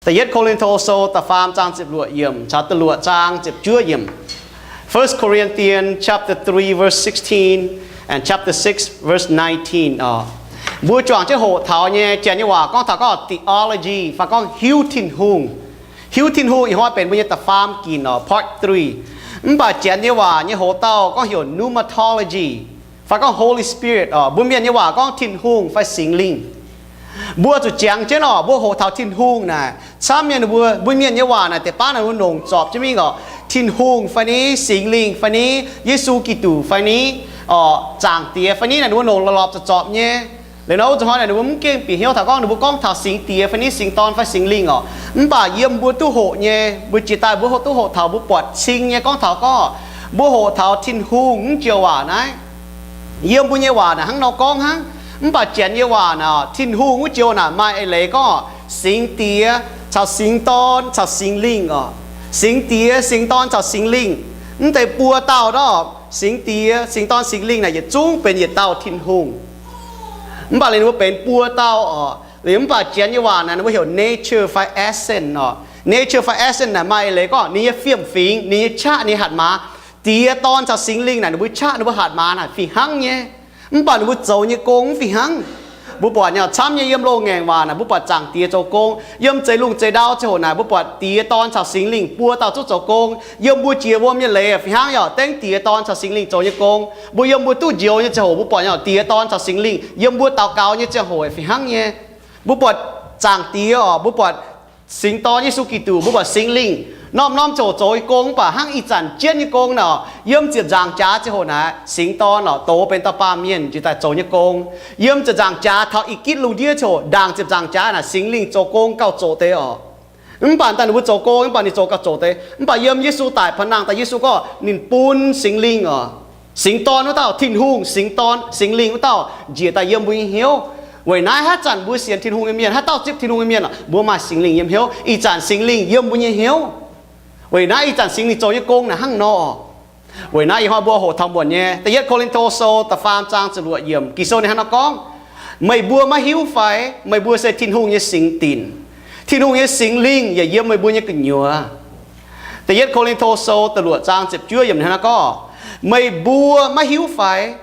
Da'yietv Ko^lin^to Sou da'faam zaang ziepc luoqc yiemc caux da'luoqc zaang ziepc juov yiemc. First Corinthians chapter three verse sixteen and chapter six verse nineteen oc. Mbuo juangc jienv hoqc taux nyei janx nyei waac gorngv taux gorngv theology fai gorngv hiuv Tin-Hungh. Hiuv Tin-Hungh ih hnoi benx mbuo nyei da'faam ginc oc, part three. Mv baac janx nyei waac nyei hoc-dauh gorngv heuc pneumatology fai gorngv Holy Spirit oc. Mbuo mienh nyei waac gorngv Tin-Hungh fai Singx Lingh. Mbuo zuqc jangx jienv oc, mbuo hoqc taux Tin-Hungh naaic, camv nyei ninh mbuo, mbuo mienh nyei waac naaic deix baav naaic mbuo nongc zorpc jienv mingh oc. Tin-Hungh fai ni, Singx Lingh fai ni, Yesu Giduc fai ni, oc, Zaangc Diex fai ni naaic ninh mbuo nongc lorpc-lorpc zorpc nyei. Liuz nor wuov zuqc hnoi naaic ninh mbuo mv gengh bieqc hnyouv taux gorngv ninh mbuo gorngv taux Singx Diex fai ni, Singx Dorn fai Singx Lingh oc. Mv baac yiem mbuo duqv hoqc nyei, mbuo jiex daaih mbuo hoqc duqv hoqc taux mbuo buatc cing nyei gorngv taux gorngv mbuo hoqc taux Tin-Hungh wuov joux waac naaiv. Yiem mbuo nyei waac naaic hnangv nor gorngv hnangv. Mv baac janx nyei waac naaic, Tin-Hungh wuov joux naaic maaih eix leiz gorngv Singx Diex caux Singx Dorn caux Singx Lingh oc. Singx Diex, Singx Dorn caux Singx Lingh. Mv deix buo dauh ndortv, Singx Diex, Singx Dorn, Singx Lingh naaic yietc zungv benx yietc dauh Tin-Hungh. Mv baac liuz ninh mbuo benx buo dauh oc. Liuz mv baac janx nyei waac naaic ninh mbuo heuc nature fai essence oc. Nature fai essence naaic maaih eix leiz gorngv ninh nyei fiem-fingx, ninh nyei qaqv, ninh nyei hatc maaz. Diex, Dorn caux Singx Lingh naaic ninh mbuo qaqv, ninh mbuo hatc maaz naaic fih hnangv nyei. Mv baac ninh mbuo zoux nyei gong mv fih hnangv. Mbuo buatc nyei camv nyei yiem loz-ngaengc waac naaic mbuo buatc Zaangc Diex zoux gong. Yiem zeix lungh zeix ndau ziangh hoc naaic mbuo buatc Diex, Dorn caux Singx Lingh buo dauh zungv zoux gong. Yiem mbuo jiex wuom nyei leiz fih hnangv yaac dengv Diex, Dorn caux Singx Lingh zoux nyei gong. Mbuo yiem mbuo duqv njoux nyei ziangh hoc mbuo buatc nyei Diex, Dorn caux Singx Lingh. Yiem mbuo daux gaux nyei ziangh hoc fih hnangv nyei. Mbuo buatc Zaangc Diex oc, mbuo buatc Singx Dorn Yesu Giduc, mbuo buatc Singx Lingh norm-norm ziangh hoc zoux nyei gong, mv baac hnangv ih zanc jienv nyei gong naaic, yiem ziepc nzaangc jaax ziangh hoc naaic Singx Dorn oc dox benx dauh baamh mienh njiec daaih zoux nyei gong. Yiem ziepc nzaangc jaax taux ih gitv lungh ndiev ziangh hoc ndaangc ziepc nzaangc jaax naaic Singx Lingh zoux gong gauh zoqc deix oc. Mv baac daaih ninh mbuo zoux gong, mv baac ninh zoux gauh zoqc deix. Mv baac yiem Yesu daic paav nangh daaih Yesu gorngv ninh bun Singx Lingh oc, Singx Dorn wuov dauh, Tin-Hungh, Singx Dorn, Singx Lingh wuov dauh njiec daaih yiem mbuo nyei hnyouv. Weic naaiv haaix zanc mbuo sienx Tin-Hungh nyei mienh, haaix dauh zipv Tin-Hungh nyei mienh, mbuo maaih Singx Lingh yiem hnyouv. Ih zanc Singx Lingh yiem mbuo nyei hnyouv. Weic naaiv ih zanc Singx Lingh zoux nyei gong naaic hnangv nor. Weic naaiv ih hnoi mbuo hoqc taux muonc nyei da'yietv Ko^lin^to Sou da'faam zaang ziepc luoqc yiemc, Ging-Sou ninh hnangv nor gorngv, meih mbuo maiv hiuv fai? Meih mbuo se Tin-Hungh nyei singx dinc. Tin-Hungh nyei Singx Lingh yaac yiem meih mbuo nyei gu'nyuoz. Da'yietv Ko^lin^to Sou da'luoqc zaang ziepc juov yiemc hnangv nor gorngv, meih mbuo maiv hiuv fai?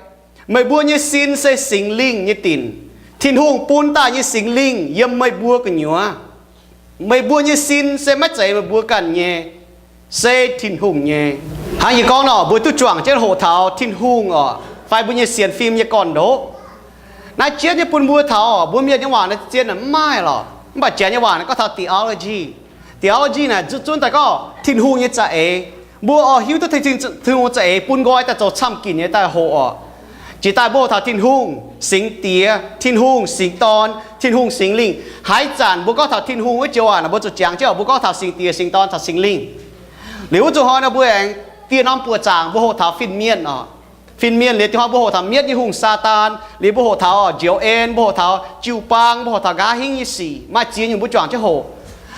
Meih mbuo nyei sin se Singx Lingh nyei dinc. Tin-Hungh bun daaih nyei Singx Lingh yiem meih mbuo gu'nyuoz. Meih mbuo nyei sin se maiv zeiz meih mbuo ganh nyei, se Tin-Hungh nyei. Hnangv yie gorngv nor, mbuo duqv juangc jienv hoqc taux Tin-Hungh oc, fai mbuo nyei sienx fim nyei gorn-ndoqv. Naaiv jienv nyei bun mbuo taux oc, mbuo mienh nyei waac naaiv zien naaic mv maaih lorqc. Mv baac janx nyei waac naaiv gorngv taux theology. Theology naaic zuqc zunv daaih gorngv Tin-Hungh nyei za'eix. Mbuo oix hiuv duqv Tin-Hungh za'eix bun nqoi daaih zoux camv ginc nyei daaih hoqc oc. Jiex daaih mbuo hoqc taux Tin-Hungh, Singx Diex, Tin-Hungh, Singx Dorn, Tin-Hungh, Singx Lingh. Haaix zanc mbuo gorngv taux Tin-Hungh wuov joux naaic, mbuo zuqc jangx jienv oc, mbuo gorngv taux Singx Diex, Singx Dorn caux Singx Lingh. Liuz wuov zuqc hnoi nor mbuo aengx dieh norm buoqc zaangc mbuo hoqc taux fin-mienh oc. Fin-mienh liuz dieh hnoi mbuo hoqc taux mietv nyei hungh Saadaan, liuz mbuo hoqc taux njoux en, mbuo hoqc taux jiu-baang, mbuo hoqc taux nqa'hingv nyei sic, maaih ziex nyungc mbuo juangc jienv hoqc.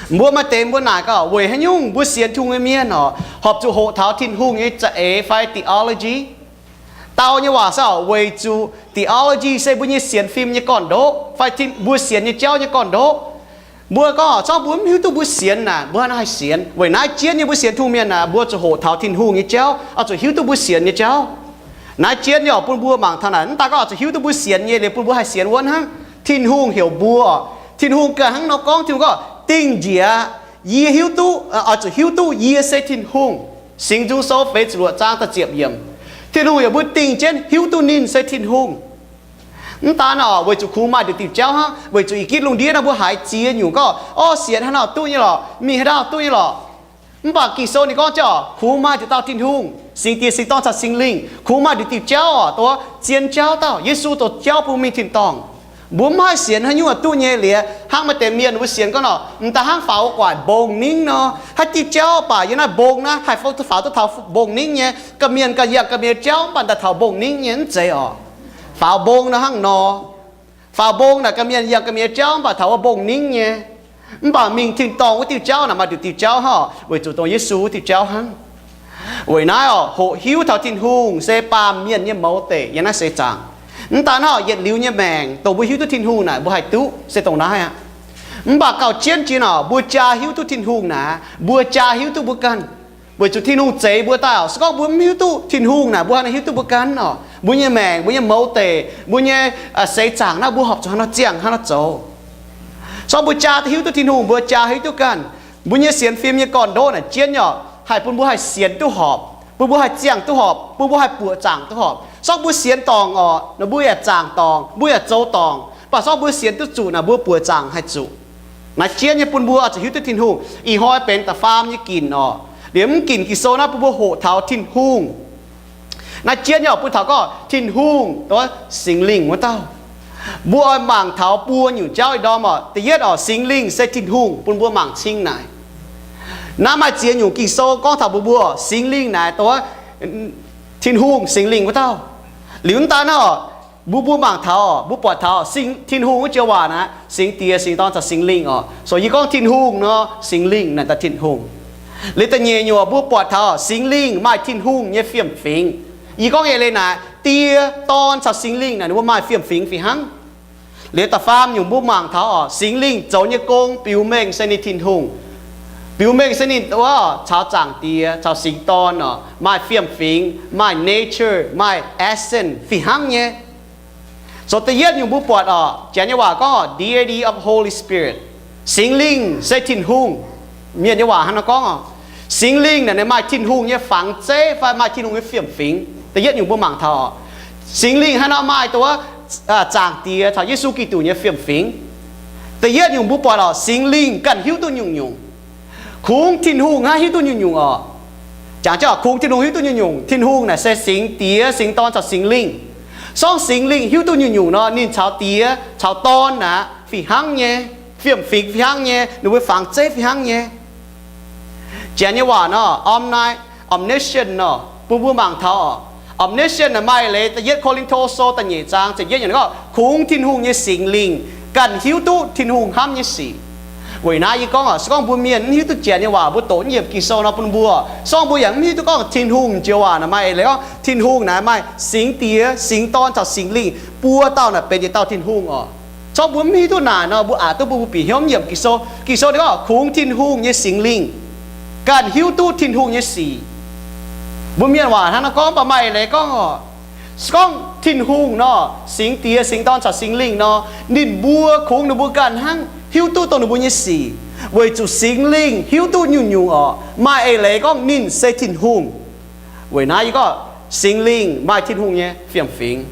Mbuo maaih deix mbuo naaic gaax, weic haaix nyungc mbuo sienx Tin-Hungh nyei mienh oc, horpc zuqc hoqc taux Tin-Hungh nyei za'eix fai theology? Dau nyei waac se oc, weic zuqc theology se mbuo nyei sienx fim nyei gorn-ndoqv fai mbuo sienx nyei jauv nyei gorn-ndoqv. Mbuo gorngv, zorqv mbuo mv hiuv duqv mbuo sienx naaic, mbuo haaix nor haih sienx? Weic naaiv jienv nyei mbuo sienx Tin-Hungh mienh naaic, mbuo zuqc hoqc taux Tin-Hungh nyei jauv, oix zuqc hiuv duqv mbuo sienx nyei jauv. Naaiv jienv nyei oc, bun mbuo mangc taux naaic, mv daan gorngv oix zuqc hiuv duqv mbuo sienx nyei liuz bun mbuo haih sienx wuov hnangv. Tin-Hungh heuc mbuo oc, Tin-Hungh ganh hnangv nor gorngv, Tin-Hungh gorngv, Dingh njiec yie hiuv duqv, oix zuqc hiuv duqv yie se Tin-Hungh. Singx Nzung Sou feix ziepc luoqc zaang da'ziepc yiemc. Tin-Hungh heuc mbuo dingh jienv hiuv duqv ninh se Tin-Hungh. Mv daan oc, weic zuqc kungx maaih nduqc diuh jauv hnangv, weic zuqc ih gitv lungh ndiev naaiv mbuo haiz ziex nyungc gorngv, orv, sienx haaix nor duqv nyei lorqc, mingh haaix dauh duqv nyei lorqc. Mv baac Ging-Sou ninh gorngv jienv oc, kungx maaih nduqc dauh Tin-Hungh, Singx Diex, Singx Dorn caux Singx Lingh, kungx maaih nduqc diuh jauv oc, dongh ziex jauv dauh Yesu dongh jauv bun mingh tin-dorngh. Mbuo mv haih sienx haaix nyungc duqv nyei liuz, hnangv maaih deix mienh mbuo sienx gorngv nor, m'daaih hnangv faaux gu'nguaaic mbong ningv nor, haaix diuh jauv baac yiem naaiv mbong naaiv haih faaux duqv taux mbong ningv nyei, ga'mienh ganh yangh ga'mienh jauv mv baac m'daaih taux mbong ningv nyei, mv zeiz oc. Faaux mbong nor hnangv nor. Faaux mbong naaic ga'mienh yangh ga'mienh jauv mv baac taux wuov mbong ningv nyei. Mv baac mingh tin-dorngh wuov diuh jauv naaic maaih nduqc diuh jauv hnangv, weic zuqc dongh Yesu wuov diuh jauv hnangv. Weic naaiv oc, hoqc hiuv taux Tin-Hungh se baamh mienh nyei mouz deic yiem naaiv seix zaangc. Mv daan hnangv, yietc liuz nyei maengc dongh mbuo hiuv duqv Tin-Hungh naaic mbuo haih duqv se dongh naaiv aqv. Mv baac gauh jienv jiex oc, mbuo jaa hiuv duqv Tin-Hungh naaic, mbuo jaa hiuv duqv mbuo ganh. Weic zuqc Tin-Hungh zeix mbuo daaih oc. Se gorngv mbuo mv hiuv duqv Tin-Hungh naaic, mbuo haaix nor hiuv duqv mbuo ganh oc? Mbuo nyei maengc, mbuo nyei mouz deic, mbuo nyei seix zaangc naaiv, mbuo horpc zuqc haaix nor ziangh, haaix nor zoux? Se gorngv mbuo jaa hiuv duqv Tin-Hungh, mbuo jaa hiuv duqv ganh. Mbuo nyei sienx fim nyei gorn-ndoqv naaic jienv oc, haih bun mbuo haih sienx duqv horpc, bun mbuo haih ziangh duqv horpc, bun mbuo haih buoqc zaangc duqv horpc. Se gorngv mbuo sienx dorngc oc, naaic mbuo yaac zaangc dorngc, mbuo yaac zoux dorngc. Mv baac se gorngv mbuo sienx duqv zuqc naaic, mbuo buoqc zaangc haih zuqc. Naaiv jienv nyei bun mbuo zuqc hiuv duqv Tin-Hungh. Ih hnoi benx da'faam nyei ginc oc. Liuz mv ginc Ging-Sou naaiv bun mbuo hoqc taux Tin-Hungh. Naaiv jienv nyei oc, bun taux gorngv Tin-Hungh, Singx Lingh wuov dauh. Mbuo oix mangc taux buo nyungc jauv ih ndorm oc. Da'yietv oc, Singx Lingh se Tin-Hungh, bun mbuo mangc cing naaic. Naaiv maaih ziex nyungc Ging-Sou gorngv taux mbuo, mbuo Singx Lingh naaic dongh Tin-Hungh, Singx Lingh wuov dauh. Liuz mv daan naaiv oc, mbuo, mbuo mangc taux, mbuo buatc taux Tin-Hungh wuov joux waac naaic, Singx Diex, Singx Dorn caux Singx Lingh oc. So yie gorngv Tin-Hungh nor, Singx Lingh naaic daaih Tin-Hungh. Liuz da'nyeic nyungc mbuo buatc taux Singx Lingh maaih Tin-Hungh nyei fiem-fingx. Yie gorngv eix leiz naaic, Die, Dorn caux Singx Lingh naaic ninh mbuo maaih fiem-fingx fih hnangv. Liuz da'faam nyungc mbuo mangc taux oc, Singx Lingh zoux nyei gong biux mengh se ninh Tin-Hungh. Biux mengh se ninh wuov caux Zaangc Diex caux Singx Dorn oc maaih fiem-fingx, maaih nature, maaih essence fih hnangv nyei. So da'yietv nyungc mbuo buatc oc, Janx nyei waac gorngv oc, deity of Holy Spirit. Singx Lingh se Tin-Hungh. Mienh nyei waac hnangv nor gorngv oc, Singx Lingh naaic ninh maaih Tin-Hungh nyei fangx zeiv fai maaih Tin-Hungh nyei fiem-fingx. Da'yietv nyungc mbuo mangc taux oc, Singx Lingh hnangv nor maaih dongh wuov Zaangc Diex caux Yesu Giduc nyei fiem-fingx. Da'yietv nyungc mbuo buatc oc, Singx Lingh ganh hiuv duqv nyungc-nyungc. Kungx Tin-Hungh hnangv hiuv duqv nyungc-nyungc oc. Jangx jienv oc, kungx Tin-Hungh hiuv duqv nyungc-nyungc. Tin-Hungh naaic se Singx Diex, Singx Dorn caux Singx Lingh. Se gorngv Singx Lingh hiuv duqv nyungc-nyungc nor, ninh caux Diex caux Dorn naaic fih hnangv nyei, fiem-fingx fih hnangv nyei, ninh mbuo fangx zeiv fih hnangv nyei. Janx nyei waac nor, omni-, omniscient nor, bun mbuo mangc taux oc, omniscient naaic maaih eix leiz, da'yietv Ko^lin^to Sou da'nyeic zaang ziepc yietv yiemc gorngv, kungx Tin-Hungh nyei Singx Lingh ganh hiuv duqv Tin-Hungh hnamv nyei sic. Weic naaiv yie gorngv oc, se gorngv mbuo mienh mv hiuv duqc Janx nyei waac, mbuo doqc mv yiemc Ging-Sou nor bun mbuo, se gorngv mbuo yaac mv hiuv duqv gorngv Tin-Hungh joux waac naaic maaih eix leiz gorngv Tin-Hungh naaic maaih Singx Diex, Singx Dorn caux Singx Lingh, buo dauh naaic benx yietc dauh Tin-Hungh oc. Se gorngv mbuo mv hiuv duqv naaic nor, mbuo aqc duqv mbuo, mbuo bieqc hnyouv mv yiemc Ging-Sou. Ging-Sou ninh gorngv kungx Tin-Hungh nyei Singx Lingh ganh hiuv duqv Tin-Hungh nyei sic. Mbuo mienh waac hnangv nor gorngv, mv baac maaih eix leiz gorngv oc, se gorngv Tin-Hungh nor, Singx Diex, Singx Dorn caux Singx Lingh nor, ninh mbuo kungx ninh mbuo ganh hnangv hiuv duqv dongh ninh mbuo nyei sic, weic zuqc Singx Lingh hiuv duqv nyungc-nyungc oc. Maaih eix leiz gorngv ninh se Tin-Hungh. Weic naaiv yie gorngv Singx Lingh maaih Tin-Hungh nyei fiem-fingx.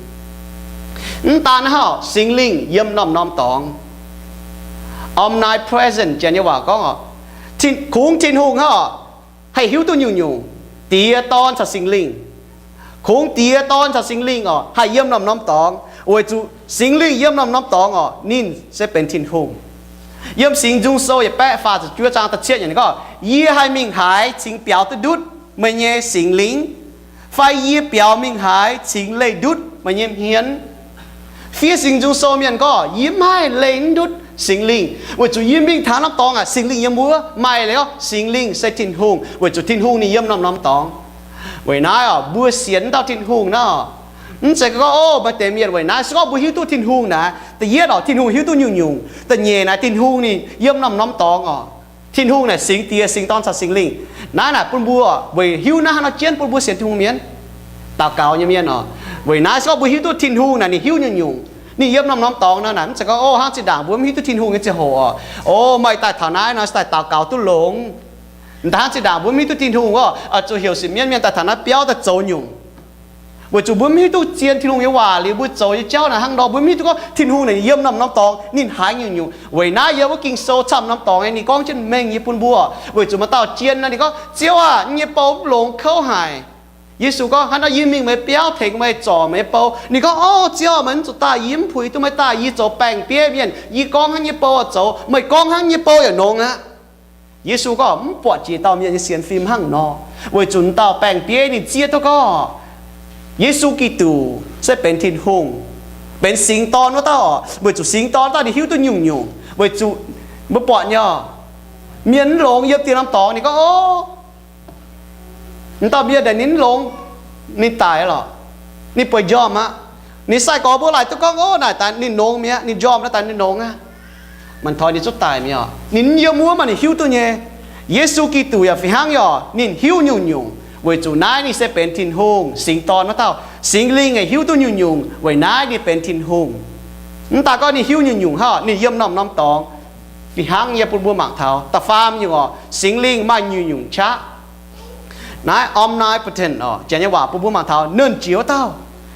Mv daan hnangv, Singx Lingh yiem norm-norm dorngx. Omnipresent, Janx nyei waac gorngv oc, kungx Tin-Hungh hnangv oc, haih hiuv duqv nyungc-nyungc, Diex, Dorn caux Singx Lingh. Kungx Diex, Dorn caux Singx Lingh oc, haih yiem norm-norm dorngx, weic zuqc Singx Lingh yiem norm-norm dorngx oc, ninh se benx Tin-Hungh. Yiem Singx Nzung Sou yietc baeqv faah ziepc juov zaang da'cietv yiemc ninh gorngv, Yie haih mingh haaix cingx biaux duqv ndutv meih nyei Singx Lingh? Fai yie biaux mingh haaix cingx leih ndutv meih nyei hmien? Fiev Singx Nzung Sou mienh gorngv, yie mv haih leih ndutv Singx Lingh, weic zuqc yie mingh taux norm dorngx aqv, Singx Lingh yiem wuov. Maaih leiz gorngv Singx Lingh se Tin-Hungh, weic zuqc Tin-Hungh ninh yiem norm-norm dorngx. Weic naaiv oc, mbuo sienx dauh Tin-Hungh nor, mv zeiz gorngv, o, maaih deix mienh weic naaiv, se gorngv mbuo hiuv duqv Tin-Hungh naaic, da'yietv oc, Tin-Hungh hiuv duqv nyungc-nyungc. Da'nyeic naaic, Tin-Hungh ninh yiem norm-norm dorngx oc. Tin-Hungh naaic Singx Diex, Singx Dorn caux Singx Lingh. Naaiv naaic bun mbuo weic hiuv naaiv hnangv nor jienv bun mbuo sienx Tin-Hungh mienh, daux gaux nyei mienh oc. Weic naaiv se gorngv mbuo hiuv duqv Tin-Hungh naaic ninh hiuv nyungc-nyungc, ninh yiem norm-norm dorngx nor naaic, mv zeiz gorngv, o, hnangv zinh ndaangc mbuo mv hiuv duqv Tin-Hungh nyei ziangh hoc oc, o, meih daaih taux naaiv nor se daaih daux gaux duqv longx. Hnangv zinh ndaangc mbuo mv hiuv duqv Tin-Hungh oc, zuqc heuc sic mienv mienh daaih taux naaiv biauv daaih zoux nyungc. Weic zuqc mbuo mv hiuv duqv zien Tin-Hungh nyei waac liuz mbuo zoux nyei jauv naaic hnangv nor, mbuo mv hiuv duqv gorngv Tin-Hungh naaic yiem norm-norm dorngx, ninh haiz nyungc-nyungc. Weic naaiv yiem wuov Ging-Sou camv norm dorngx nyei, ninh gorngv jienv mengh nyei bun mbuo. Weic zuqc maaih dauh jien nor, ninh gorngv, Ziouv aah! Yie nyei bou mv longx kouv haic. Yesu gorngv, Hnangv nor yie mingh meih biauv tengx meih zorc meih nyei bou. Ninh gorngv, O Ziouv, meih mv zuqc daaih, yie mv puix duqv meih daaih. Yie zoux baeng-bieiv mienh, yie gorngv hnangv nyei bou oix zoux, meih gorngv hnangv nyei bou yaac nongx aqv. Yesu gorngv mv buatc jiex dauh mienh nyei sienx fim hnangv nor, weic zuqc dauh baeng-bieiv ninh zieqv duqv gorngv Yesu Giduc se benx Tin-Hungh, benx Singx Dorn wuov dauh oc. Weic zuqc Singx Dorn dauh ninh hiuv duqv nyungc-nyungc, weic zuqc mbuo buatc nyei, mienh mv longx yiem dieh norm dorngx. Ninh gorngv, O, m'dauh mienh naaic ninh mv longx, ninh daic lorqc, ninh bueix njormh aqv. Ninh sai-gorx mbuo laaic duqv gorngv, O, naaic daaih ninh nongx mi'aqv, ninh njormh naaiv daaih ninh nongx aqv. Manh hnoi ninh zuqc daic mi'aqv. Ninh yiem wuov maaih ninh hiuv duqv nyei. Yesu Giduc yaac fih hnangv nyei oc. Ninh hiuv nyungc-nyungc weic zuqc naaiv ninh se benx Tin-Hungh singx dorn wuov dauh. Singx Lingh yaac hiuv duqv nyungc-nyungc weic naaiv ninh benx Tin-Hungh. Mv daaih gorngv ninh hiuv nyungc-nyungc hnangv, ninh yiem norm-norm dorngx. Fih hnangv nyei bun mbuo mangc taux da'faam nyungc oc, Singx Lingh maaih nyungc-nyungc qaqv. Naaiv omnipotent oc, janx nyei waac bun mbuo mangc taux Nernh Jiex wuov dauh.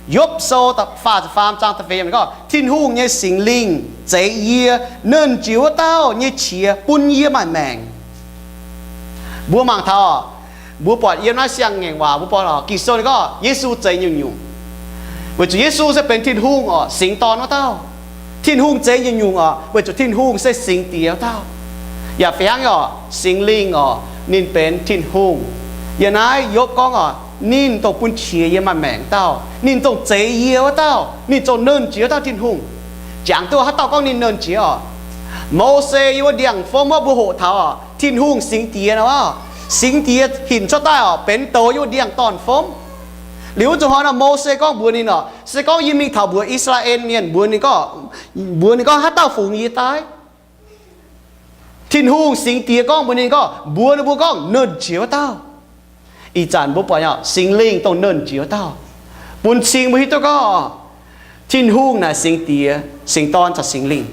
Yopv Sou faah ziepc faam zaang da'feix yiemc gorngv, Tin-Hungh nyei Singx Lingh zeix yie, Nernh Jiex wuov dauh, nyei qiex bun yie maaih maengc. Mbuo mangc taux, mbuo buatc yiem naaiv siang-ngaengc waac mbuo buatc oc, Ging-Sou ninh gorngv Yesu zeix nyungc-nyungc. Weic zuqc Yesu se benx Tin-Hungh oc, singx dorn wuov dauh. Tin-Hungh zeix nyungc-nyungc oc, weic zuqc Tin-Hungh se Singx Diex wuov dauh. Yaac fih hnangv oc, Singx Lingh oc, ninh benx Tin-Hungh. Yiem naaiv Yopv gorngv oc, ninh dongh bun qiex yie maaih maengc dauh, ninh dongh zeix yie wuov dauh, ninh dongh Nernh Jiex wuov dauh Tin-Hungh. Jangx duqv haaix dauh gorngv ninh Nernh Jiex oc? Mose yiem wuov ndiangx-fomv wuov mbuo hoqc taux oc, Tin-Hungh Singx Diex nor, Singx Diex hinc cuotv daaih oc, benx douz yiem wuov ndiangx-dorn-fomv. Liuz wuov zuqc hnoi nor Mose gorngv mbuox ninh oc, se gorngv yie mingh taux mbuox I^saa^laa^en Mienh mbuox ninh gorngv, mbuox ninh gorngv haaix dauh fungx yie daaih? Tin-Hungh Singx Diex gorngv mbuox ninh gorngv, mbuox ninh mbuo gorngv Nernh Jiex wuov dauh. Ih zanc mbuo buatc nyei oc, Singx Lingh dongh Nernh Jiex wuov dauh. Bun cing mbuo hiuv duqv gorngv Tin-Hungh naaic Singx Diex, Singx Dorn caux Singx Lingh.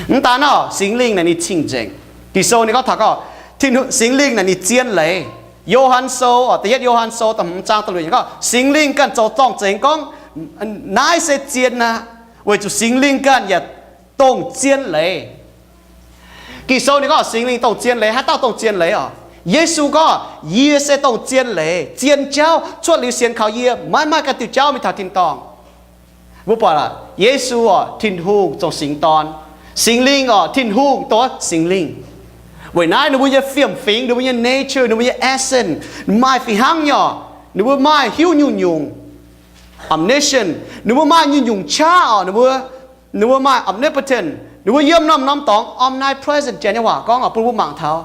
Mv daan naaiv oc, Singx Lingh naaic ninh cing-nzengc. Ging-Sou ninh gorngv taux gorngv, Tin-Hungh, Singx Lingh naaic ninh zien leiz. Yo^han Sou oc, da'yietv Yo^han Sou da'hmz zaang da'luoqc yiemc gorngv, Singx Lingh ganh zoux zorng-zengx gorngv, naaiv se zien aqv, weic zuqc Singx Lingh ganh yaac dongh zien leiz. Ging-Sou ninh gorngv Singx Lingh dongh zien leiz. Haaix dauh dongh zien leiz oc? Yesu gorngv, yie se dongh zien leiz. Zien jauv cuotv liuz sienx kaux yie maiv maaih ganh diuh jauv mingh taux tin-dorngh. Mbuo buatc aqv, Yesu oc, Tin-Hungh zoux Singx Dorn. Singx Lingh oc, Tin-Hungh dongh Singx Lingh. Weic naaiv ninh mbuo nyei fiem-fingx, ninh mbuo nyei nature, ninh mbuo nyei essence maaih fih hnangv nyei oc. Ninh mbuo maaih hiuv nyungc-nyungc, omniscient. Ninh mbuo maaih nyungc-nyungc qaqv oc. Ninh mbuo, ninh mbuo maaih omnipotent. Ninh mbuo yiem norm-norm dorngx, omnipresent, janx nyei waac gorngv oc, bun mbuo mangc taux,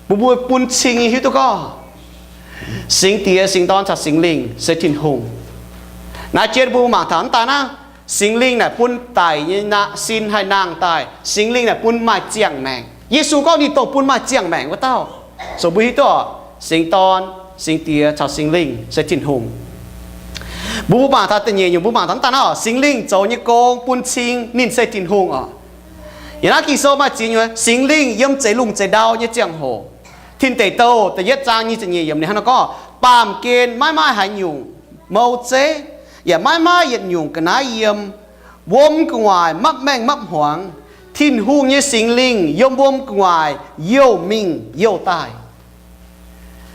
bun mbuo bun cing nyei hiuv duqv gorngv Singx Diex, Singx Dorn caux Singx Lingh se Tin-Hungh. Naaiv jien bun mbuo mangc taux mv daaih naaiv, Singx Lingh naaic bun daic nyei sin haih nangh daaih. Singx Lingh naaic bun maaih ziangh maengc. Yesu gorngv ninh dongh bun maaih ziangh maengc wuov dauh. So mbuo hiuv duqv oc, Singx Dorn, Singx Diex caux Singx Lingh se Tin-Hungh. Mbuo mbuo mangc taux da'nyeic nyungc, mbuo mangc taux mv daaih naaiv oc, Singx Lingh zoux nyei gong bun cing ninh se Tin-Hungh oc. Yiem naaiv Ging-Sou maaih ziex nyungc, Singx Lingh yiem zeix lungh zeix ndau nyei ziangh hoc, tin deic douh da'yietv zaang nyic ziepc nyeic yiemc ninh hnangv naaiv gorngv, baamh gen maiv maaih haaix nyungc mou zeiv, yaac maiv maaih yietc nyungc ga'naaiv yiem, wuom gu'nguaaic mapv maengh mapv hmuangx, Tin-Hungh nyei Singx Lingh yiem wuom gu'nguaaic youh mingh youh daaih.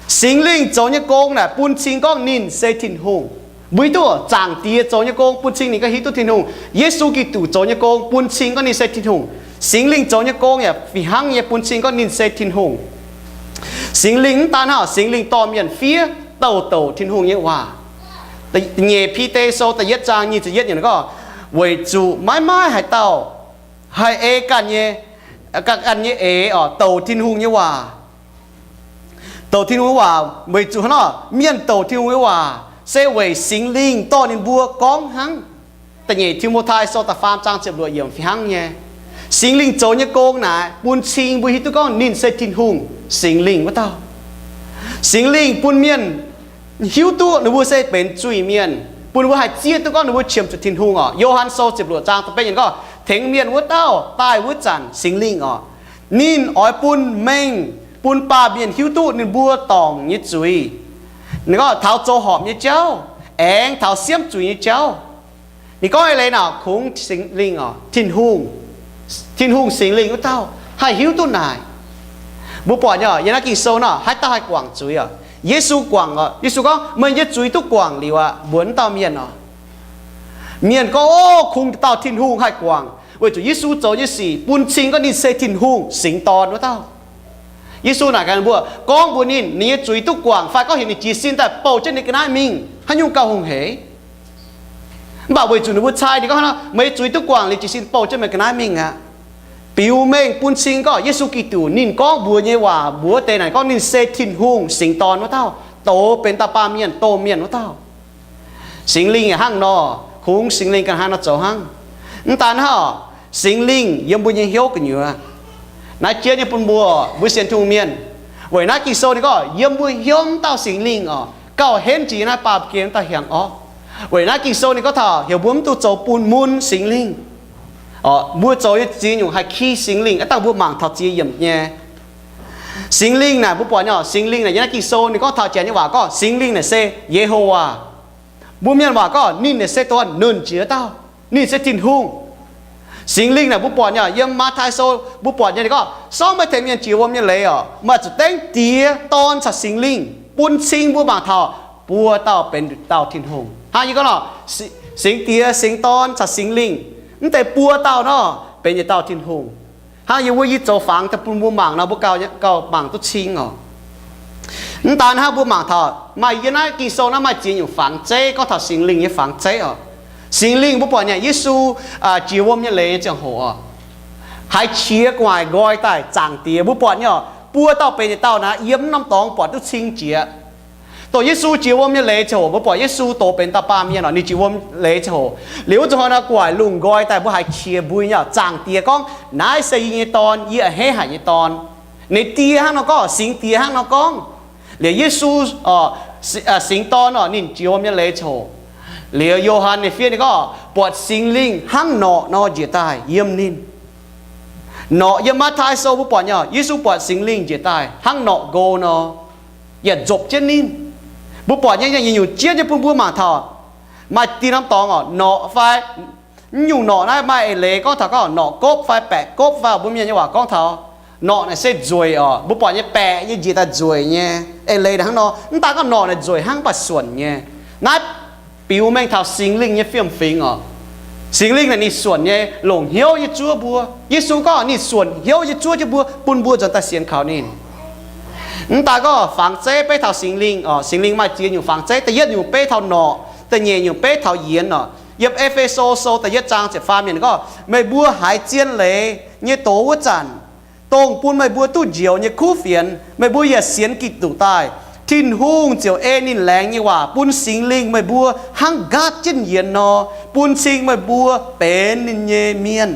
Singx Lingh zoux nyei gong naaic bun cing gorngv ninh se Tin-Hungh. Mbuo hiuv duqv Zaangc Diex zoux nyei gong bun cing ninh ganh hiuv duqv Tin-Hungh. Yesu Giduc zoux nyei gong bun cing gorngv ninh se Tin-Hungh. Singx Lingh zoux nyei gong yaac fih hnangv nyei bun cing gorngv ninh se Tin-Hungh. Singx Lingh mv daan hnangv, Singx Lingh dorh mienh fiev douc douc Tin-Hungh nyei waac. Da'nyeic Bide Sou da'yietv zaang nyic ziepc yietv yiemc gorngv, weic zuqc maiv maaih haaix dauh haih ei ganh nyei, ganh nyei eix oc douc Tin-Hungh nyei waac. Douc Tin-Hungh nyei waac weic zuqc hnangv nor, mienh douc Tin-Hungh nyei waac se weic Singx Lingh dorh ninh mbuo gorngv hnangv. Da'nyeic Ti^mo^tai Sou da'faam zaang ziepc luoqc yiemc fih hnangv nyei. Singx Lingh zoux nyei gong naaic bun cing mbuo hiuv duqv gorngv ninh se Tin-Hungh, Singx Lingh wuov dauh. Singx Lingh bun mienh hiuv duqv ninh mbuo se benx zuiz-mienh, bun ninh mbuo haih zieqv duqv gorngv ninh mbuo qiemx zuqc Tin-Hungh oc. Yo^han Sou ziepc luoqc zaang da'betv yiemc gorngv, tengx mienh wuov dauh daaih wuov zanc, Singx Lingh oc, ninh oix bun mengh, bun baamh mienh hiuv duqv ninh mbuo dorngc nyei zuiz. Ninh gorngv taux zoux horpc nyei jauv aengx taux siemv zuiz nyei jauv. Ninh gorngv eix leiz naaic kungx Singx Lingh oc, Tin-Hungh, Tin-Hungh Singx Lingh wuov dauh haih hiuv duqv naaic. Mbuo buatc nyei oc, yiem naaiv Ging-Sou nor, haaix dauh haih guangc zuiz oc? Yesu guangc oc. Yesu gorngv, meih nyei zuiz duqv guangc liuz aqv, mbuox wuov dauh mienh oc. Mienh gorngv, o, kungx dauh Tin-Hungh haih guangc, weic zuqc Yesu zoux nyei sic bun cing gorngv ninh se Tin-Hungh Singx Dorn wuov dauh. Yesu naaic gaax ninh mbuo, gorngv mbuox ninh, ninh nyei zuiz duqv guangc fai gorngv heuc ninh jiez sin daaih bouh jienv ninh ga'naaiv mingh, haaix nyungc gauh hungh hec? Mv baac weic zuqc ninh mbuo cai, ninh gorngv, meih nyei zuiz duqv guangc liuz jiez sin bouh jienv meih ga'naaiv mingh aqv. Biux mengh bun cing gorngv Yesu Giduc ninh gorngv mbuox nyei waac mbuox deix naaic gorngv ninh se Tin-Hungh Singx Dorn wuov dauh, douz benx dauh baamh mienh domh mienh wuov dauh. Singx Lingh yaac hnangv nor, kungx Singx Lingh ganh hnangv nor zoux hnangv. Mv daan hnangv oc, Singx Lingh yiem mbuo nyei hnyouv gu'nyuoz. Naaiv jien nyei bun mbuo, mbuo sienx Tin-Hungh mienh. Weic naaiv Ging-Sou ninh gorngv yiem mbuo hnyouv wuov dauh Singx Lingh oc, gauh henv jiex naaiv baamh gen wuov dauh hnyangx orqv. Weic naaiv Ging-Sou ninh gorngv taux heuc mbuo mv dungx zoux bun mun Singx Lingh. Mbuo zoux nyei ziex nyungc haih ki Singx Lingh, aav dangh mbuo mangc taux ziex yiemc nyei. Singx Lingh naaic mbuo buatc nyei, Singx Lingh naaic yiem naaiv Ging-Sou ninh gorngv taux janx nyei waac gorngv Singx Lingh naaic se Yehowa. Mbuo mienh waac gorngv ninh naaic se dorn nunh jiex dauh, ninh se Tin-Hungh. Singx Lingh naaic mbuo buatc nyei, yiem Matv^tai Sou mbuo buatc nyei ninh gorngv, sorngv meih tengx mienh jiex wuom nyei leiz oc, meih zuqc dengv Diex, Dorn caux Singx Lingh. Bun cing mbuo mangc taux buo dauh benx dauh Tin-Hungh. Hnangv yie gorngv nor, Singx Diex, Singx Dorn caux Singx Lingh, mv deix buo dauh nor benx yietc dauh Tin-Hungh. Hnangv yie wuov yie zoux fangx daaih bun mbuo mangc nor, mbuo gauh, gauh mangc duqv cing oc. Mv daan hnangv, mbuo mangc taux maaih yiem naaiv Ging-Sou naaiv maaih ziex nyungc fangx zeiv gorngv taux Singx Lingh nyei fangx zeiv oc. Singx Lingh mbuo buatc nyei Yesu jiex wuom nyei leiz nyei ziangh hoc oc, haiz qiex gu'nguaaic nqoi daaih. Zaangc Diex mbuo buatc nyei oc, buo dauh benx yietc dauh naaic yiem mv norm dorngx buatc duqv cing jiex. Dongh Yesu jiex wuom nyei leiz ziangh hoc mbuo buatc Yesu doz benx dauh baamh mienh oc, ninh jiex wuom leiz ziangh hoc. Liuz wuov zuqc hnoi nor gu'nguaaic lungh nqoi daaih mbuo haiz qiex mbuo nyei oc, Zaangc Diex gorngv, naaiv se yie nyei Dorn, yie a'hneiv haic nyei Dorn. Ninh Die hnangv nor gorngv, Singx Diex hnangv nor gorngv. Liuz Yesu, Singx Dorn oc, ninh jiex wuom nyei leiz ziangh hoc, liuz Yo^han nyei fiev ninh gorngv buatc Singx Lingh hnangv norqc nor njiec daaih yiem ninh. Norqc yiem Matv^tai Sou mbuo buatc nyei oc, Yesu buatc Singx Lingh njiec daaih hnangv norqc nqo nor, yaac nzopc jienv ninh. Mbuo buatc nyei, nyungc-nyungc jienv nyei bun mbuo mangc taux maaih dinh norm dorngx oc, norqc fai mv nyungc norqc naaiv maaih eix leiz gorngv taux gorngv norqc gopv fai baeqc gopv fai mbuo mienh nyei waac gorngv taux norqc naaic se nzueic oc. Mbuo buatc nyei baeqc nyei njiec daaih nzueic nyei. Eix leiz naaic hnangv nor, mv daan gorngv norqc naaic nzueic hnangv, mv baac suonc nyei. Naaiv biux mengh taux Singx Lingh nyei fiem-fingx oc. Singx Lingh naaic ninh suonc nyei, longc hnyouv nyei zuov mbuo. Yesu gorngv ninh suonc hnyouv nyei zuov jienv mbuo, bun mbuo nzuonx daaih sienx kaux ninh. Mv daan gorngv fangx zeiv beiv taux Singx Lingh oc. Singx Lingh maaih ziex nyungc fangx zeiv. Da'yietv nyungc beiv taux norqc, da'nyeic nyungc beiv taux yienx oc. Yiem E^fe^so Sou da'yietv zaang ziepc faam yiemc gorngv, meih mbuo haiz zien leiz nyei doz wuov zanc, dongh bun meih mbuo duqv njoux nyei kuv fienx, meih mbuo yaac sienx Giduc daaih, Tin-Hungh ziouc ei ninh laengz nyei waac bun Singx Lingh meih mbuo hnangv nqaatv jienv yienx nor, bun cing meih mbuo benx ninh nyei mienh.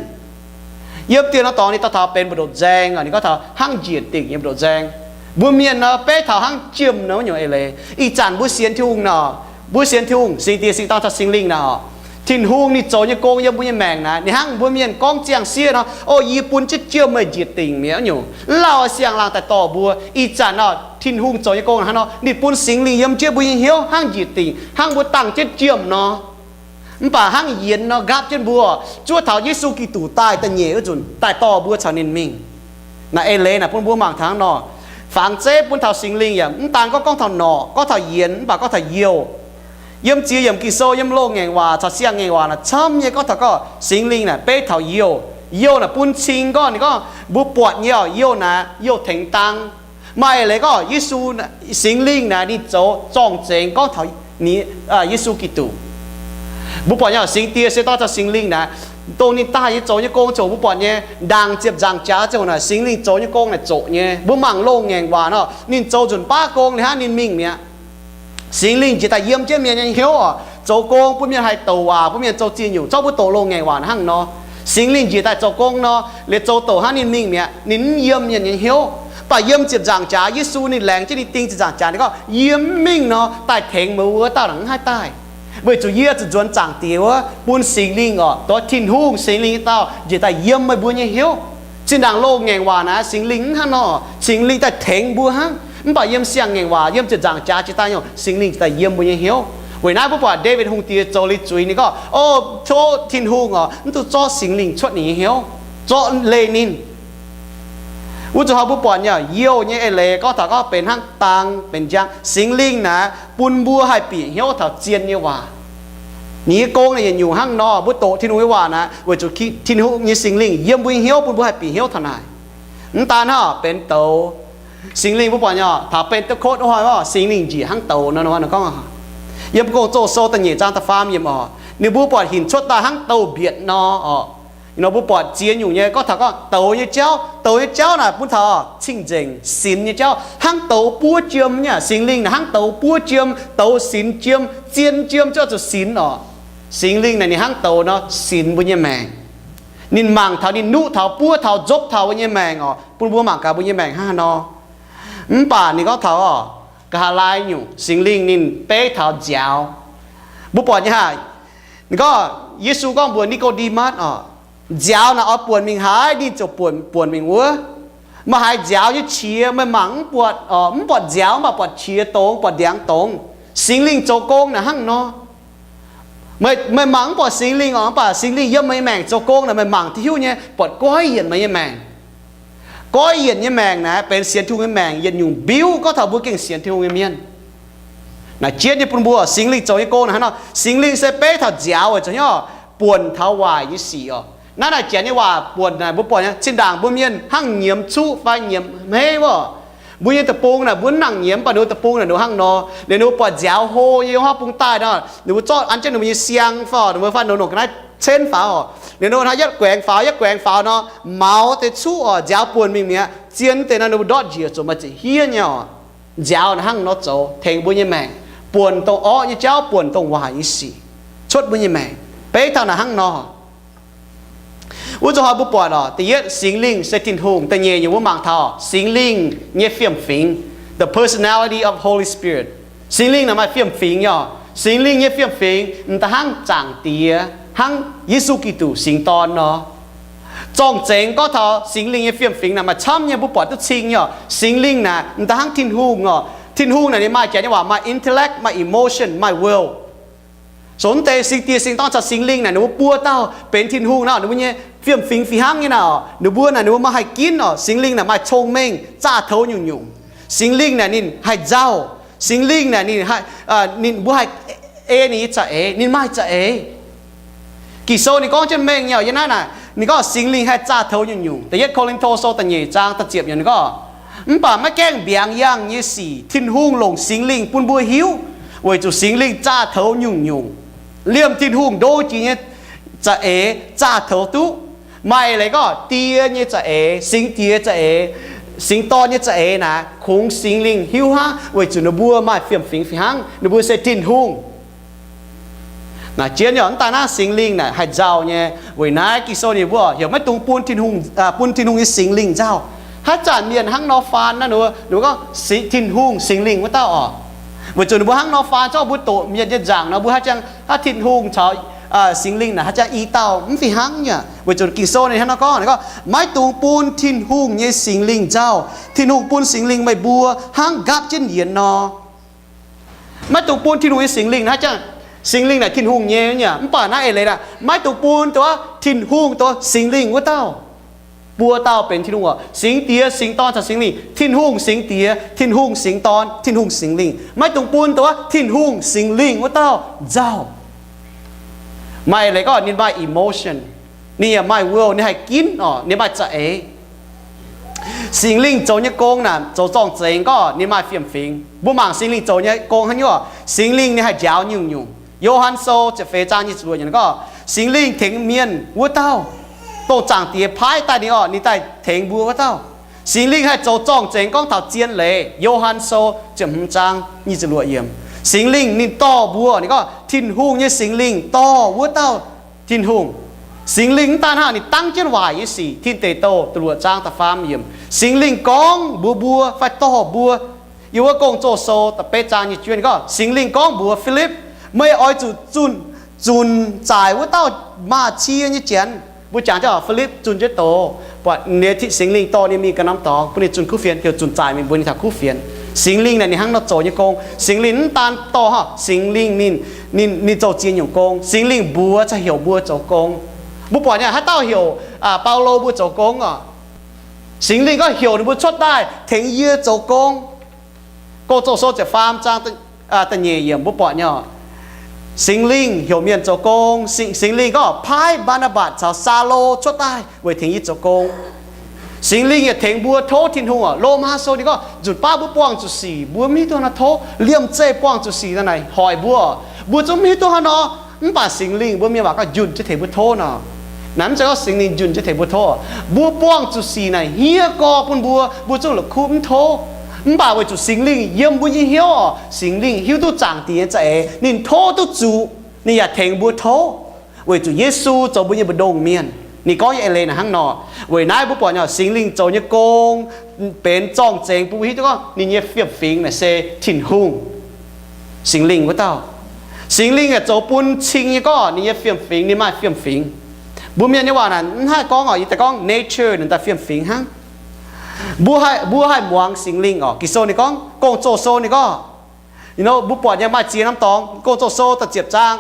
Yiem dieh norm dorngx ninh daux taux benx mbu'ndongx nzaeng, ninh gorngv taux hnangv njiec dingc nyei mbu'ndongx nzaeng. Mbuo mienh nor beiv taux hnangv jiem nor wuov nyungc eix leiz. Ih zanc mbuo sienx Tin-Hungh nor, mbuo sienx Tin-Hungh, Singx Diex, Singx Dorn caux Singx Lingh naaic oc, Tin-Hungh ninh zoux nyei gong yiem mbuo nyei maengc naaic, ninh hnangv mbuo mienh gorngv ziangh sieqv nor, o, yie bun jienv jiem meih njiec dingc mi'aqv nyungc, mv lauh siang-laangh daaih dorh mbuo. Ih zanc nor, Tin-Hungh zoux nyei gong hnangv nor, ninh bun Singx Lingh yiem jienv mbuo nyei hnyouv hnangv njiec dingc, hnangv mbuo dangh jienv jiem nor. Mv baac hnangv yienx nor nqaatv jienv mbuo, zuov taux Yesu Giduc daaih da'nyeic wuov nzunc daaih dorh mbuo caux ninh mingh. Naaiv eix leiz naaic bun mbuo mangc taux hnangv nor, fangx zeiv bun taux Singx Lingh yaac mv daan gorngv, gorngv taux norqc, gorngv taux yienx, mv baac gorngv taux youh. Yiem ziex yiemc Ging-Sou, yiem loz-ngaengc waac caux siang-ngaengc waac naaic camv nyei gorngv taux gorngv Singx Lingh naaic beiv taux youh. Youh naaic bun cing gorngv, ninh gorngv mbuo buatc nyei oc, youh naaic youh tengx dang. Maaih eix leiz gorngv Yesu, Singx Lingh naaic ninh zoux zorng-zengx gorngv taux Yesu Giduc. Mbuo buatc nyei oc, Singx Diex, Singx Dorn caux Singx Lingh naaic, dongh ninh daaih nyei zoux nyei gong ziouc mbuo buatc nyei ndaangc ziepc nzaangc jaax ziouc naaic Singx Lingh zoux nyei gong naaic zoqc nyei. Mbuo mangc loz-ngaengc waac nor, ninh zoux nzunc baav gong liuz hnangv ninh mingh mi'aqv. Singx Lingh njiec daaih yiem jienv mienh nyei hnyouv oc, zoux gong bun mienh haih douc waac, bun mienh zoux ziex nyungc, zorqv mbuo doqc loz-ngaengc waac hnangv nor. Singx Lingh njiec daaih zoux gong nor, liuz zoux douc hnangv ninh mingh mi'aqv, ninh mv yiem mienh nyei hnyouv. Mv baac yiem ziepc nzaangc jaax Yesu ninh laengz jienv ninh ding ziepc nzaangc jaax, ninh gorngv, yie mv mingh nor, daaih tengx meih mbuo wuov dauh naaic mv haih daaih. Weic zuqc yie zuqc nzuonx zaangc Diex wuov, bun Singx Lingh oc, dongh Tin-Hungh Singx Lingh nyei dauh njiec daaih yiem meih mbuo nyei hnyouv. Zinh ndaangc loz-ngaengc waac naaic Singx Lingh mv hnangv nor, Singx Lingh daaih tengx mbuo hnangv. Mv baac yiem siang-ngaengc waac, yiem ziepc nzaangc jaax jiex daaih nyungc, Singx Lingh daaih yiem mbuo nyei hnyouv. Weic naaiv mbuo buatc Ndaawitv Hungh Diex zoux liuz zuiz ninh gorngv, o, tov Tin-Hungh oc, mv dungx zorqv Singx Lingh cuotv ninh nyei hnyouv, zorqv leih ninh. Wuov zuqc hnoi mbuo buatc nyei youh nyei eix leiz gorngv taux gorngv benx hnangv dang benx njang. Singx Lingh naaic bun mbuo haih bieqc hnyouv taux zien nyei waac. Ninh nyei gong naaic yietc nyungc hnangv nor, mbuo doqc Tin-Hungh nyei waac naaic weic zuqc Tin-Hungh nyei Singx Lingh yiem mbuo nyei hnyouv bun mbuo haih bieqc hnyouv taux naaic. Mv daan hnangv, benx douz. Singx Lingh mbuo buatc nyei taux Benx^te^ko wuov hnoi, Singx Lingh njiec hnangv douz nor, nor gorngv, yiem Gong-Zoh sou da'nyeic zaang da'faam yiemc oc, ninh mbuo buatc hinc cuotv daaih hnangv douz-mbietc nor oc. Nor mbuo buatc ziex nyungc nyei gorngv taux gorngv douz nyei jauv. Douz nyei jauv naaic bun taux cing-nzengc sinx nyei jauv, hnangv douz buov jiem nyei. Singx Lingh naaic hnangv douz buov jiem, douz sinx jiem, zien jiem ziouc zuqc sinx oc. Singx Lingh naaic ninh hnangv douz nor sinx mbuo nyei maengc. Ninh mangc taux, ninh nuqv taux, buov taux, nzopv taux mbuo nyei maengc oc. Bun mbuo mangc gaax mbuo nyei maengc hnangv haaix nor. Mv baac ninh gorngv taux oc, nqa'haav laai nyungc Singx Lingh ninh beiv taux nziaaux. Mbuo buatc nyei haic, ninh gorngv, Yesu gorngv mbuox Ni^ko^nde^matv oc, nziaaux naaic oix buonc mingh haaix, ninh ziouc buonc, buonc mingh wuov. Meih haiz nziaaux nyei qiex meih mangc mv buatc, mv buatc nziaaux, mv baac buatc qiex dongz, buatc ndiangx dongz. Singx Lingh zoux gong naaic hnangv nor. Meih, meih mangc mv buatc Singx Lingh oc, mv baac Singx Lingh yiem meih maengc zoux gong naaic meih mangc duqv hiuv nyei, buatc goiv yienc meih nyei maengc. Goiv yienc nyei maengc naaic benx sienx Tin-Hungh nyei maengc yietc nyungc mbiuv gorngv taux mbuo gengh sienx Tin-Hungh nyei mienh. Naaic jienv nyei bun mbuo, Singx Lingh zoux nyei gong naaic hnangv nor. Singx Lingh se beiv taux nziaaux weic zuqc nyei oc, buonc taux waaic nyei sic oc. Naaiv naaic janx nyei waac buonc naaic mbuo buatc nyei, zinh ndaangc mbuo mienh hnangv nyiemz cuqv fai nyiemz hmeiv wuov, mbuo nyei deic-bung naaic mbuo mv nangc nyiemz, mv baac ninh mbuo deic-bung naaic ninh mbuo hnangv nor. Liuz ninh mbuo buatc nziaaux hlo nyei haav bung daaih nor, ninh mbuo zorqv an jienv ninh mbuo nyei siang fai ninh mbuo fai nor nongc ga'naaiv cenv faaux oc. Liuz ninh mbuo hnangv yietv guaengx faaux, yietv guaengx faaux nor, maux deix cuqv oc, nziaaux buonc mingh mi'aqv. Zien deix nor ninh mbuo ndortv njiec zuqc maaih ziepc hniev nyei oc. Nziaaux naaic hnangv nor zoux tengx mbuo nyei maengc, buonc dongh orqv nyei jauv, buonc dongh waaic nyei sic, cuotv mbuo nyei maengc. Beiv taux naaic hnangv nor. Wuov zuqc hnoi mbuo buatc oc, da'yietv Singx Lingh se Tin-Hungh. Da'nyeic nyungc mbuo mangc taux Singx Lingh nyei fiem-fingx, the personality of Holy Spirit. Singx Lingh naaic maaih fiem-fingx nyei oc. Singx Lingh nyei fiem-fingx m'daaih hnangv Zaangc Diex, hnangv Yesu Giduc Singx Dorn nor. Zorng-zengx gorngv taux Singx Lingh nyei fiem-fingx naaic maaih camv nyei, mbuo buatc duqv cing nyei oc. Singx Lingh naaic m'daaih hnangv Tin-Hungh oc. Tin-Hungh naaic ninh maaih janx nyei waac maaih intellect, maaih emotion, maaih will. Sou mv deix Singx Diex Singx Dorn caux Singx Lingh naaic ninh mbuo buo dauh benx Tin-Hungh nor, ninh mbuo nyei fiem-fingx fih hnangv nyei naaic oc. Ninh mbuo naaic ninh mbuo maaih haih ginv oc. Singx Lingh naaic maaih cong-mengh, zaah toux nyungc-nyungc. Singx Lingh naaic ninh haih nzauh. Singx Lingh naaic ninh, ninh mbuo haih ei ninh nyei za'eix, ninh maaih za'eix. Ging-Sou ninh gorngv jienv mengh nyei oc. Yiem naaiv naaic ninh gorngv Singx Lingh haih zaah toux nyungc-nyungc. Da'yietv Ko^lin^to Sou da'nyeic zaang da'ziepc yiemc ninh gorngv, mv baac maiv gaengh mbiaangx yangh nyei sic Tin-Hungh longc Singx Lingh bun mbuo hiuv, weic zuqc Singx Lingh zaah toux nyungc-nyungc. Liemh Tin-Hungh ndo jiex nyei za'eix zaah toux duqv. Maaih leiz gorngv Die nyei za'eix, Singx Diex za'eix, Singx Dorn nyei za'eix naaic kungx Singx Lingh hiuv hnangv, weic zuqc ninh mbuo maaih fiem-fingx fih hnangv, ninh mbuo se Tin-Hungh. Naaic jienv yaac mv daaih naaiv Singx Lingh naaic haih nzauh nyei. Weic naaiv Ging-Sou ninh mbuo heuc maiv dungx bun Tin-Hungh, bun Tin-Hungh nyei Singx Lingh nzauh. Haaix zanc mienh hnangv nor faan naaiv, ninh mbuo gorngv Tin-Hungh, Singx Lingh wuov dauh oc. Weic zuqc ninh mbuo hnangv nor faan, zorqv mbuo doqc mienh nyei nzaangc nor, mbuo haaix jangx, haaix Tin-Hungh caux Singx Lingh naaic haaix jangx i dauh, mv fih hnangv nyei. Weic zuqc Ging-Sou ninh hnangv nor gorngv, ninh gorngv, maiv dungx bun Tin-Hungh nyei Singx Lingh nzauh. Tin-Hungh bun Singx Lingh meih mbuo hnangv nqaapv jienv yienx nor. Maiv dungx bun Tin-Hungh nyei Singx Lingh naaiv jangx, Singx Lingh naaic Tin-Hungh nyei nyei, mv baac naaiv eix leiz aeqv, maiv dungx bun dongh Tin-Hungh, dongh Singx Lingh wuov dauh. Buo dauh benx Tin-Hungh oc. Singx Diex, Singx Dorn caux Singx Lingh. Tin-Hungh, Singx Diex, Tin-Hungh, Singx Dorn, Tin-Hungh, Singx Lingh. Maiv dungx bun dongh Tin-Hungh, Singx Lingh wuov dauh nzauh. Maaih eix leiz gorngv ninh maaih emotion, ninh yaac maaih will, ninh haih ginv oc, ninh maaih za'eix. Singx Lingh zoux nyei gong naaic zoux zorng-zengx gorngv ninh maaih fiem-fingx. Mbuo mangc Singx Lingh zoux nyei gong hnangv nyungc oc. Singx Lingh ninh haih njaaux nyungc-nyungc. Yo^han Sou ziepc feix zaang nyic ziepc luoqc yiemc gorngv, Singx Lingh tengx mienh wuov dauh, dongh Zaangc Diex paaiv daaih ninh oc, ninh daaih tengx mbuo wuov dauh. Singx Lingh haih zoux zorng-zengx gorngv taux zien leiz. Yo^han Sou ziepc hmz zaang nyic ziepc luoqc yiemc. Singx Lingh ninh dorh mbuo, ninh gorngv Tin-Hungh nyei Singx Lingh dorh wuov dauh Tin-Hungh. Singx Lingh mv daan hnangv, ninh dangv jienv waaic nyei sic. Tin Deic Douh da'luoqc zaang da'faam yiemc, Singx Lingh gorngv mbuox mbuo fai dorh mbuo. Yiem wuov Gong-Zoh Sou da'betv zaang nyic ziepc juov ninh gorngv, Singx Lingh gorngv mbuox Filipv, meih oix zuqc zunc, zunc zaaic wuov dauh maaz-cie nyei janx. Mbuo jangx jienv Filipv zunh jienv doz, buatc ninh Singx Lingh dorh ninh mingh ganh norm dorngx, bun ninh zunh kuv fienx, heuc zunc zaaic mingh mbuox ninh taux kuv fienx. Singx Lingh naaic ninh hnangv nor zoux nyei gong. Singx Lingh mv daan dorh hnangv, Singx Lingh ninh, ninh, ninh zoux ziex nyungc gong. Singx Lingh mbuox caux heuc mbuo zoux gong. Mbuo buatc nyei haaix dauh heuc Baulo mbuo zoux gong oc? Singx Lingh gorngv heuc ninh mbuo cuotv daaih tengx yie zoux gong. Gong-Zoh Sou ziepc faam zaang da'nyeic yiemc mbuo buatc nyei oc. Singx Lingh heuc mienh zoux gong. Singx Lingh gorngv paaiv Mbaa^naa^mbatc caux Saulo cuotv daaih weic tengx yie zoux gong. Singx Lingh yaac tengx mbuo tov Tin-Hungh oc. Lomaa Sou ninh gorngv nzunc baav mbuo buangh zuqc sic, mbuo mv hiuv duqv hnangv nor tov. Liemh zeih buangh zuqc sic naaic hoic mbuo oc, mbuo zungv mv hiuv duqv hnangv nor. Mv baac Singx Lingh mbuo mienh waac gorngv njunh jienv tengx mbuo tov nor. Naaiv mv zeiz gorngv Singx Lingh njunh jienv tengx mbuo tov. Mbuo buangh zuqc sic naaic hniev gorx bun mbuo, mbuo zungv la'kuqv mv tov. Mv baac weic zuqc Singx Lingh yiem mbuo nyei hnyouv oc, Singx Lingh hiuv duqv Zaangc Diex nyei za'eix, ninh tov duqv zuqc, ninh yaac tengx mbuo tov, weic zuqc Yesu zoux mbuo nyei mbu'ndongx mienh. Ninh gorngv nyei eix leiz naaic hnangv nor. Weic naaiv mbuo buatc nyei Singx Lingh zoux nyei gong benx zorng-zengx bun mbuo hiuv duqv gorngv ninh nyei fiem-fingx naaic se Tin-Hungh, Singx Lingh wuov dauh. Singx Lingh yaac zoux bun cing nyei gorngv ninh nyei fiem-fingx, ninh maaih fiem-fingx. Mbuo mienh nyei waac naaic mv haih gorngv oc, yie daaih gorngv nature ninh daaih fiem-fingx hnangv. Mbuo haih, mbuo haih muangx Singx Lingh oc. Ging-Sou ninh gorngv, Gong-Zoh Sou ninh gorngv, mbuo buatc nyei maaih ziex norm dorngx, Gong-Zoh Sou da'ziepc zaang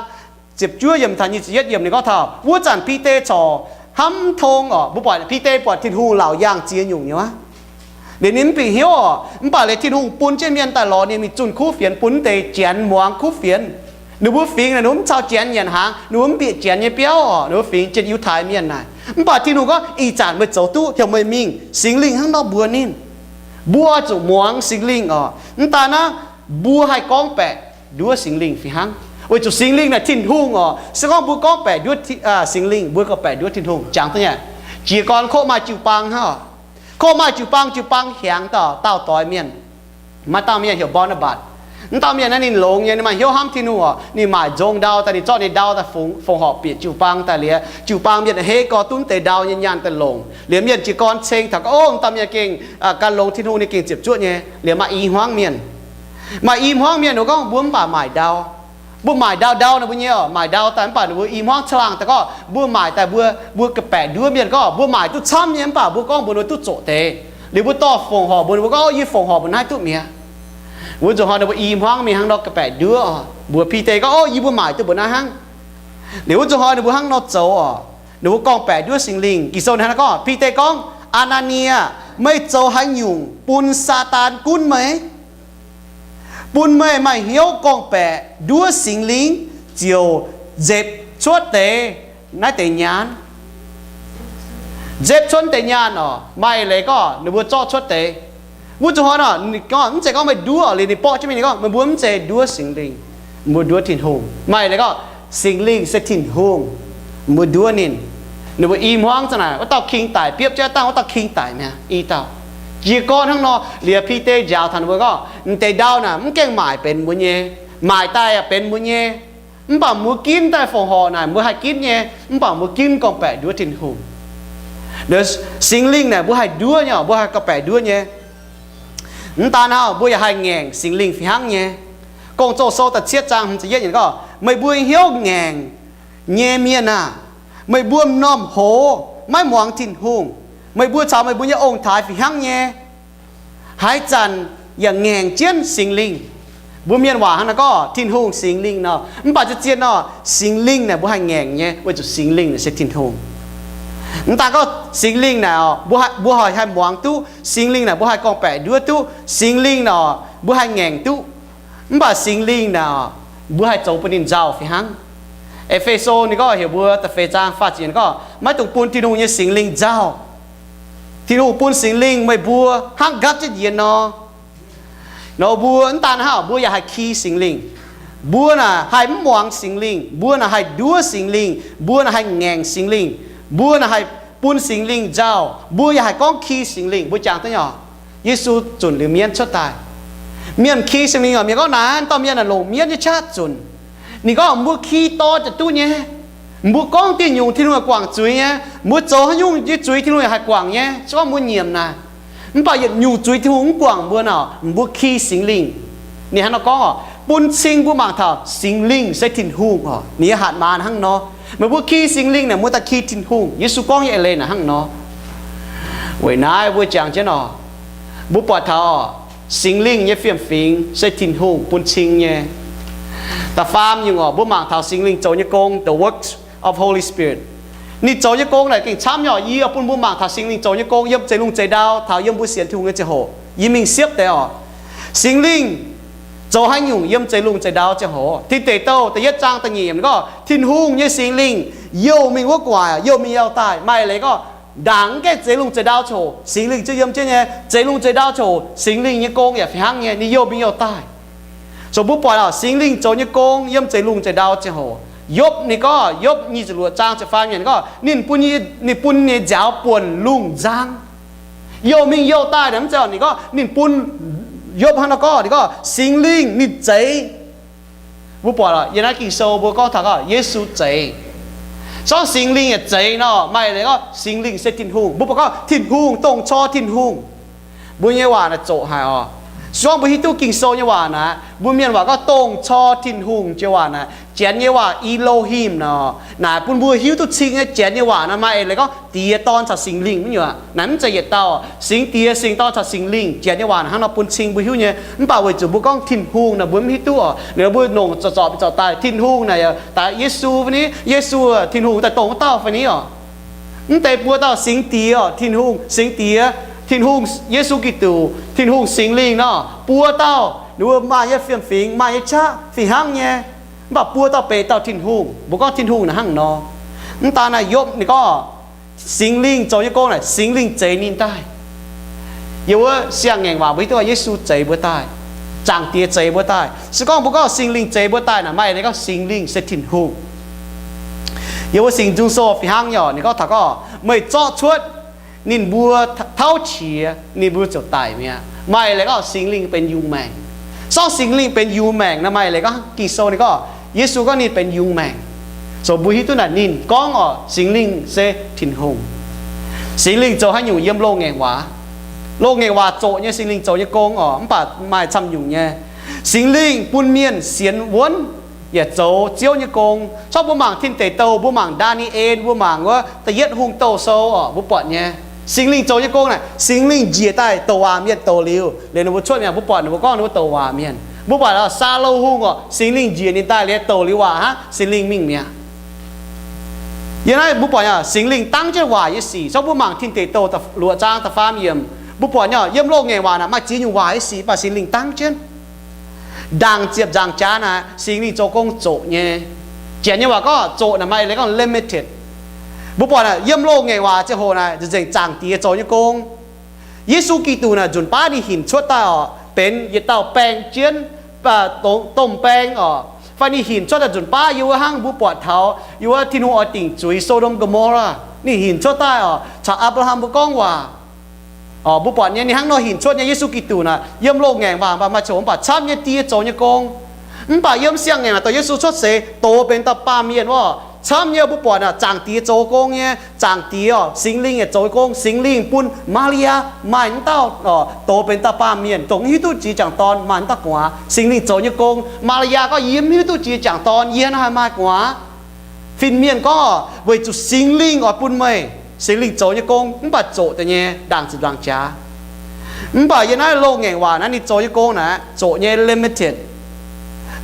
ziepc juov yiemc taux nyic ziepc yietv yiemc ninh gorngv taux wuov zanc Bide corc hnamv tong oc. Mbuo buatc Bide buatc Tin-Hungh laauc yaangh ziex nyungc nyei aqv. Liuz ninh mv bieqc hnyouv oc, mv baac liuz Tin-Hungh bun jienv mienh daaih lorz ninh mingh zunh kuv fienx bun deix janx muangx kuv fienx. Ninh mbuo fingx naaic ninh mbuo mv caux janx nyanc hnaangx, ninh mbuo mv bieqc janx nyei biauv oc, ninh mbuo fingx jienv Yiutai Mienh naaic. Mv baac Tin-Hungh gorngv, Ih zanc meih zoux duqv, heuc meih mingh, Singx Lingh hnangv nor mbuox ninh. Mbuo oix zuqc muangx Singx Lingh oc. Mv daan naaiv, mbuo haih gorngv baeqc nduov Singx Lingh fih hnangv, weic zuqc Singx Lingh naaic Tin-Hungh oc. Se gorngv mbuo gorngv baeqc nduov Singx Lingh, mbuo gauh baeqc nduov Tin-Hungh. Jangx duqv nyei, jiez gorn kov maaih jiu-baang hnangv oc. Kov maaih jiu-baang, jiu-baang hiaangx dauh, dauh doix mienh. Maaih dauh mienh heuc Mbor^naa^mbatc. Mv dauh mienh naaiv ninh longx nyei, ninh maaih hnyouv hnamv Tin-Hungh oc. Ninh maaic nzong ndau daaih, ninh zorqv ninh ndau daaih fongc horc bieqc jiu-baang daaih liuz, jiuc-baang mienh hei gorx dunv deix ndau nyei nyaanh daaih longc. Liuz mienh jiez gorn ceng taux gorngv, Ov, mv dauh mienh gengh ganh longx Tin-Hungh, ninh gengh ziepc zuoqv nyei. Liuz maaih i hmuangv mienh, maaih i hmuangv mienh ninh gorngv, Mbuo mv baac maaic ndau. Mbuo maaic ndau, ndau ninh mbuo nyei oc. Maaic ndau daaih mv baac ninh mbuo i hmuangv caangh laangh daaih gorngv, Mbuo maaic daaih mbuo, mbuo ga'baeqc nduov mienh gorngv mbuo maaic duqv camv nyei, mv baac mbuo gorngv mbuox ninh mbuo duqv zoqc deix. Liuz mbuo dorh fongc horc mbuox ninh mbuo gorngv, Yie fongc horc mbuox naaiv duqv mi'aqv. Wuov nzunc hnoi ninh mbuo i hmuangv mingh hnangv nor ga'baeqc nduov oc. Mbuox Bide gorngv, Ov, yie mbuo maaic duqv mbuox naaiv hnangv. Liuz wuov nzunc hnoi ninh mbuo hnangv nor zoux oc. Ninh mbuo gorngv-baeqc nduov Singx Lingh. Ging-Sou hnangv nor gorngv, Bide gorngv, Aa^naa^nie aah, meih zoux haaix nyungc bun Saadaan gunv meih? Bun meih maaih hnyouv gorngv-baeqc nduov Singx Lingh ziouc nzepc cuotv deix naaiv deix nyaanh. Nzepc cuotv deix nyaanh oc. Maaih leiz gorngv ninh mbuo zorqv cuotv deix. Wuov nzunc hnoi nor, ninh gorngv mv zeiz gorngv meih nduov oc. Liuz ninh borqv jienv mingh, ninh gorngv, Meih mbuo mv zeiz nduov Singx Lingh, mbuo nduov Tin-Hungh. Maaih leiz gorngv Singx Lingh se Tin-Hungh, mbuo nduov ninh. Ninh mbuo i hmuangv za'naaic, wuov dauh king daic, biopv jienv dangh wuov dauh king daic mi'aqv, i dauh. Jiez gorn hnangv nor, liuz Bide njaaux taux ninh mbuo gorngv, M'deix ndau naaic mv gaengh maaic benx mbuo nyei. Maaic daaih yaac benx mbuo nyei. Mv baac mbuo ginv daaih fongc horc naaic mbuo haih ginv nyei, mv baac mbuo ginv gorngv-baeqc nduov Tin-Hungh. Singx Lingh naaic mbuo haih nduov nyei, mbuo haih gorngv-baeqc nduov nyei. Mv daan hnangv, mbuo yaac haih ngaengc Singx Lingh fih hnangv nyei. Gong-Zoh Sou da'cietv zaang hmz ziepc yietv yiemc gorngv, Meih mbuo hnyouv ngaengc nyei mienh aah! Meih mbuo m'normh hoz maiv muangx Tin-Hungh. Meih mbuo caux meih mbuo nyei ong-taaix fih hnangv nyei haaix zanc yaac ngaengc jienv Singx Lingh. Mbuo mienh waac hnangv naaiv gorngv Tin-Hungh, Singx Lingh nor. Mv baac zien-zien nor, Singx Lingh naaic mbuo haih ngaengc nyei, weic zuqc Singx Lingh naaic se Tin-Hungh. Mv daan gorngv Singx Lingh naaic, mbuo haih, mbuo haih, haih muangx duqv. Singx Lingh naaic mbuo haih gorngv-baeqc nduov duqv. Singx Lingh naaic mbuo haih ngaengc duqv. Mv baac Singx Lingh naaic mbuo haih zoux bun ninh nzauh fih hnangv. E^fe^so ninh gorngv, heuc mbuo da'feix zaang faah ziepc yiemc gorngv, Maiv dungx bun Tin-Hungh nyei Singx Lingh nzauh. Tin-Hungh bun Singx Lingh meih mbuo hnangv nqatv jienv yienx nor. Nor mbuo mv daan hnangv, mbuo yaac haih ki Singx Lingh. Mbuo naaic haih mv muangx Singx Lingh, mbuo naaic haih nduov Singx Lingh, mbuo naaic haih ngaengc Singx Lingh, mbuo naaic haih bun Singx Lingh nzauh, mbuo yaac haih gorngv ki Singx Lingh. Mbuo jangx duqv nyei oc. Yesu zunc liuz mienv cuotv daaih, mienh ki Singx Lingh oc. Mienh gorngv, Naaiv dauh mienh naaic longc mienv nyei qaqv zunc. Ninh gorngv, Mbuo ki dorh ziouc duqv nyei. Mbuo gorngv diuh nyungc Tin-Hungh yaac guangc zuiz nyei. Mbuo zoux haaix nyungc nyei zuiz Tin-Hungh yaac haih guangc nyei, se gorngv mbuo nyiemc naaic. Mv baac yietc nyungc zuiz Tin-Hungh mv guangc mbuo nor, mbuo ki Singx Lingh. Ninh hnangv nor gorngv oc, bun cing mbuo mangc taux Singx Lingh se Tin-Hungh oc. Ninh nyei hatc maaz hnangv nor. Meih mbuo ki Singx Lingh naaic, mbuo daaih ki Tin-Hungh. Yesu gorngv nyei eix leiz naaic hnangv nor. Weic naaiv mbuo jangx jienv oc, mbuo buatc taux Singx Lingh nyei fiem-fingx se Tin-Hungh bun cing nyei. Da'faam nyungc oc, mbuo mangc taux Singx Lingh zoux nyei gong, the works of Holy Spirit. Ninh zoux nyei gong naaic gengh camv nyei oc. Yie bun mbuo mangc taux Singx Lingh zoux nyei gong yiem zeix lungh zeix ndau taux yiem mbuo sienx Tin-Hungh nyei ziangh hoc. Yie mingh siepv deix oc, Singx Lingh zoux haaix nyungc yiem zeix lungh zeix ndau ziangh hoc. Tin Deic Douh da'yietv zaang da'nyeic yiemc gorngv, Tin-Hungh nyei Singx Lingh youh mingh wuov gu'nguaaic, youh mingh youh daaih. Maaih leiz gorngv, ndaangc mv gaengh zeix lungh zeix ndau ziangh hoc Singx Lingh ziouc yiem jienv nyei. Zeix lungh zeix ndau ziangh hoc Singx Lingh nyei gong yaac fih hnangv nyei, ninh youh mingh youh daaih. So mbuo buatc oc, Singx Lingh zoux nyei gong yiem zeix lungh zeix ndau ziangh hoc. Yopv ninh gorngv, Yopv nyic ziepc luoqc zaang ziepc faam yiemc gorngv, ninh bun, ninh bun nyei nziaaux buonc lungh nzang. Youh mingh youh daaih naaic mv zeiz oc, ninh gorngv ninh bun, Yopv hnangv nor gorngv, ninh gorngv Singx Lingh ninh zeix. Mbuo buatc oc, yiem naaiv Ging-Sou mbuo gorngv taux gorngv Yesu zeix. Sorng Singx Lingh yaac zeiz nor, maaih leiz gorngv Singx Lingh se Tin-Hungh. Mbuo buatc gorngv Tin-Hungh, dongh cor Tin-Hungh. Mbuo nyei waac naaic zoqc haic oc. Sorng mbuo hiuv duqv Ging-Sou nyei waac naaic, mbuo mienh waac gorngv dongh cor Tin-Hungh joux waac naaic, Janx nyei waac Elohim nor, naaic bun mbuo hiuv duqv cing nyei Janx nyei waac naaic maaih eix leiz gorngv Diex, Dorn caux Singx Lingh mv nyungc. Naaic mv zeiz yietc dauh, Singx Diex, Singx Dorn caux Singx Lingh. Janx nyei waac naaic hnangv nor bun cing mbuo hiuv nyei. Mv baac weic zuqc mbuo gorngv Tin-Hungh naaic mbuo mv hiuv duqv oc. Ninh mbuo nongc zorc zorc bieqc zorc daaih Tin-Hungh naaic daaih Yesu fai ni? Yesu, Tin-Hungh daaih dongh wuov dauh fai ni oc? Mv deix buo dauh Singx Diex oc, Tin-Hungh Singx Diex, Tin-Hungh Yesu Giduc, Tin-Hungh Singx Lingh nor, buo dauh ninh mbuo maaih nyei fiem-fingx, maaih nyei qaqv fih hnangv nyei. Mv baac buo dauh benx dauh Tin-Hungh. Mbuo gorngv Tin-Hungh naaic hnangv nor. Mv daan naaic Yopv ninh gorngv Singx Lingh zoux nyei gong naaic, Singx Lingh zeix ninh daaih. Yiem wuov siang-ngaengc waac mbuo hiuv duqv Yesu zeix mbuo daaih, Zaangc Diex zeix mbuo daaih. Se gorngv mbuo gorngv Singx Lingh zeix mbuo daaih naaic, maaih leiz gorngv Singx Lingh se Tin-Hungh. Yiem wuov Singx Nzung Sou fih hnangv nyei oc, ninh gorngv taux gorngv meih zorqv cuotv ninh mbuo tauv qiex, ninh mbuo ziouc daic mi'aqv. Maaih leiz gorngv Singx Lingh benx yungz maengc. Sorng Singx Lingh benx yungz maengc naaic, maaih leiz gorngv Ging-Sou ninh gorngv, Yesu gorngv ninh benx yungz maengc. So mbuo hiuv duqv naaic ninh gorngv oc, Singx Lingh se Tin-Hungh. Singx Lingh zoux haaix nyungc yiem loz-ngaengc waac? Loz-ngaengc waac zoqc nyei Singx Lingh zoux nyei gong oc, mv baac maaih camv nyungc nyei. Singx Lingh bun mienh sienx wuonv yaac zoux Ziouv nyei gong. Sorng mbuo mangc Tin Deic Douh, mbuo mangc Ndaa^ni^en, mbuo mangc wuov Da'yietv Hungh Douh Sou oc, mbuo buatc nyei. Singx Lingh zoux nyei gong naaic, Singx Lingh njiec daaih douc waac mienh douc liuz, liuz ninh mbuo cuotv mi'aqv. Mbuo buatc ninh mbuo gorngv ninh mbuo douc waac mienh. Mbuo buatc Saalou Hungh oc, Singx Lingh njiec ninh daaih liuz douc liuz waac hnangv, Singx Lingh mingh mi'aqv. Yiem naaiv mbuo buatc nyei Singx Lingh dangv jienv waac nyei sic. Sorng mbuo mangc Tin Deic Douh luoqc zaang da'faam yiemc, mbuo buatc nyei yiem loz-ngaengc waac naaic maaih ziex nyungc waac nyei sic, mv baac Singx Lingh dangv jienv. Ndaangc ziepc nzaangc jaax naaic, Singx Lingh zoux gong zoqc nyei. Janx nyei waac gorngv zoqc naaic maaih leiz gorngv limited. Mbuo buatc naaic yiem loz-ngaengc waac ziangh hoc naaic nzengc Zaangc Diex zoux nyei gong. Yesu Giduc naaic nzunc baav ninh hinc cuotv daaih oc, benx yietc dauh baeng jienv domh baeng oc, fai ninh hinc cuotv daaih nzunc baav yiem wuov hnangv mbuo buatc taux yiem wuov Tin-Hungh oix dingc zuiz So^ndom Go^mo^laa, ninh hinc cuotv daaih oc, caux Apc^laa^ham mbuo gorngv waac. Mbuo buatc nyei ninh hnangv nor hinc cuotv nyei. Yesu Giduc naaic yiem loz-ngaengc waac mv baac maaih ziangh hoc mv baac camv nyei die zoux nyei gong. Mv baac yiem siang-ngaengc naaic dorh Yesu cuotv seix dox benx dauh baamh mienh wuov, camv nyei. Mbuo buatc naaic Zaangc Diex zoux gong nyei, Zaangc Diex oc, Singx Lingh yaac zoux gong. Singx Lingh bun Maa^li^yaa maaih wuov dauh dox benx dauh baamh mienh, dongh mv hiuv duqv jiex jangc dorn, maaih wuov dauh gu'nguaaz. Singx Lingh zoux nyei gong. Maa^li^yaa gorngv, yie mv hiuv duqv jiex jangc dorn, yie hnangv haaix maaih gu'nguaaz. Fin-mienh gorngv, weic zuqc Singx Lingh oix bun meih. Singx Lingh zoux nyei gong mv baac zoqc deix nyei ndaangc ziepc nzaangc jaax. Mv baac yiem naaiv loz-ngaengc waac naaiv ninh zoux nyei gong naaic zoqc nyei limited.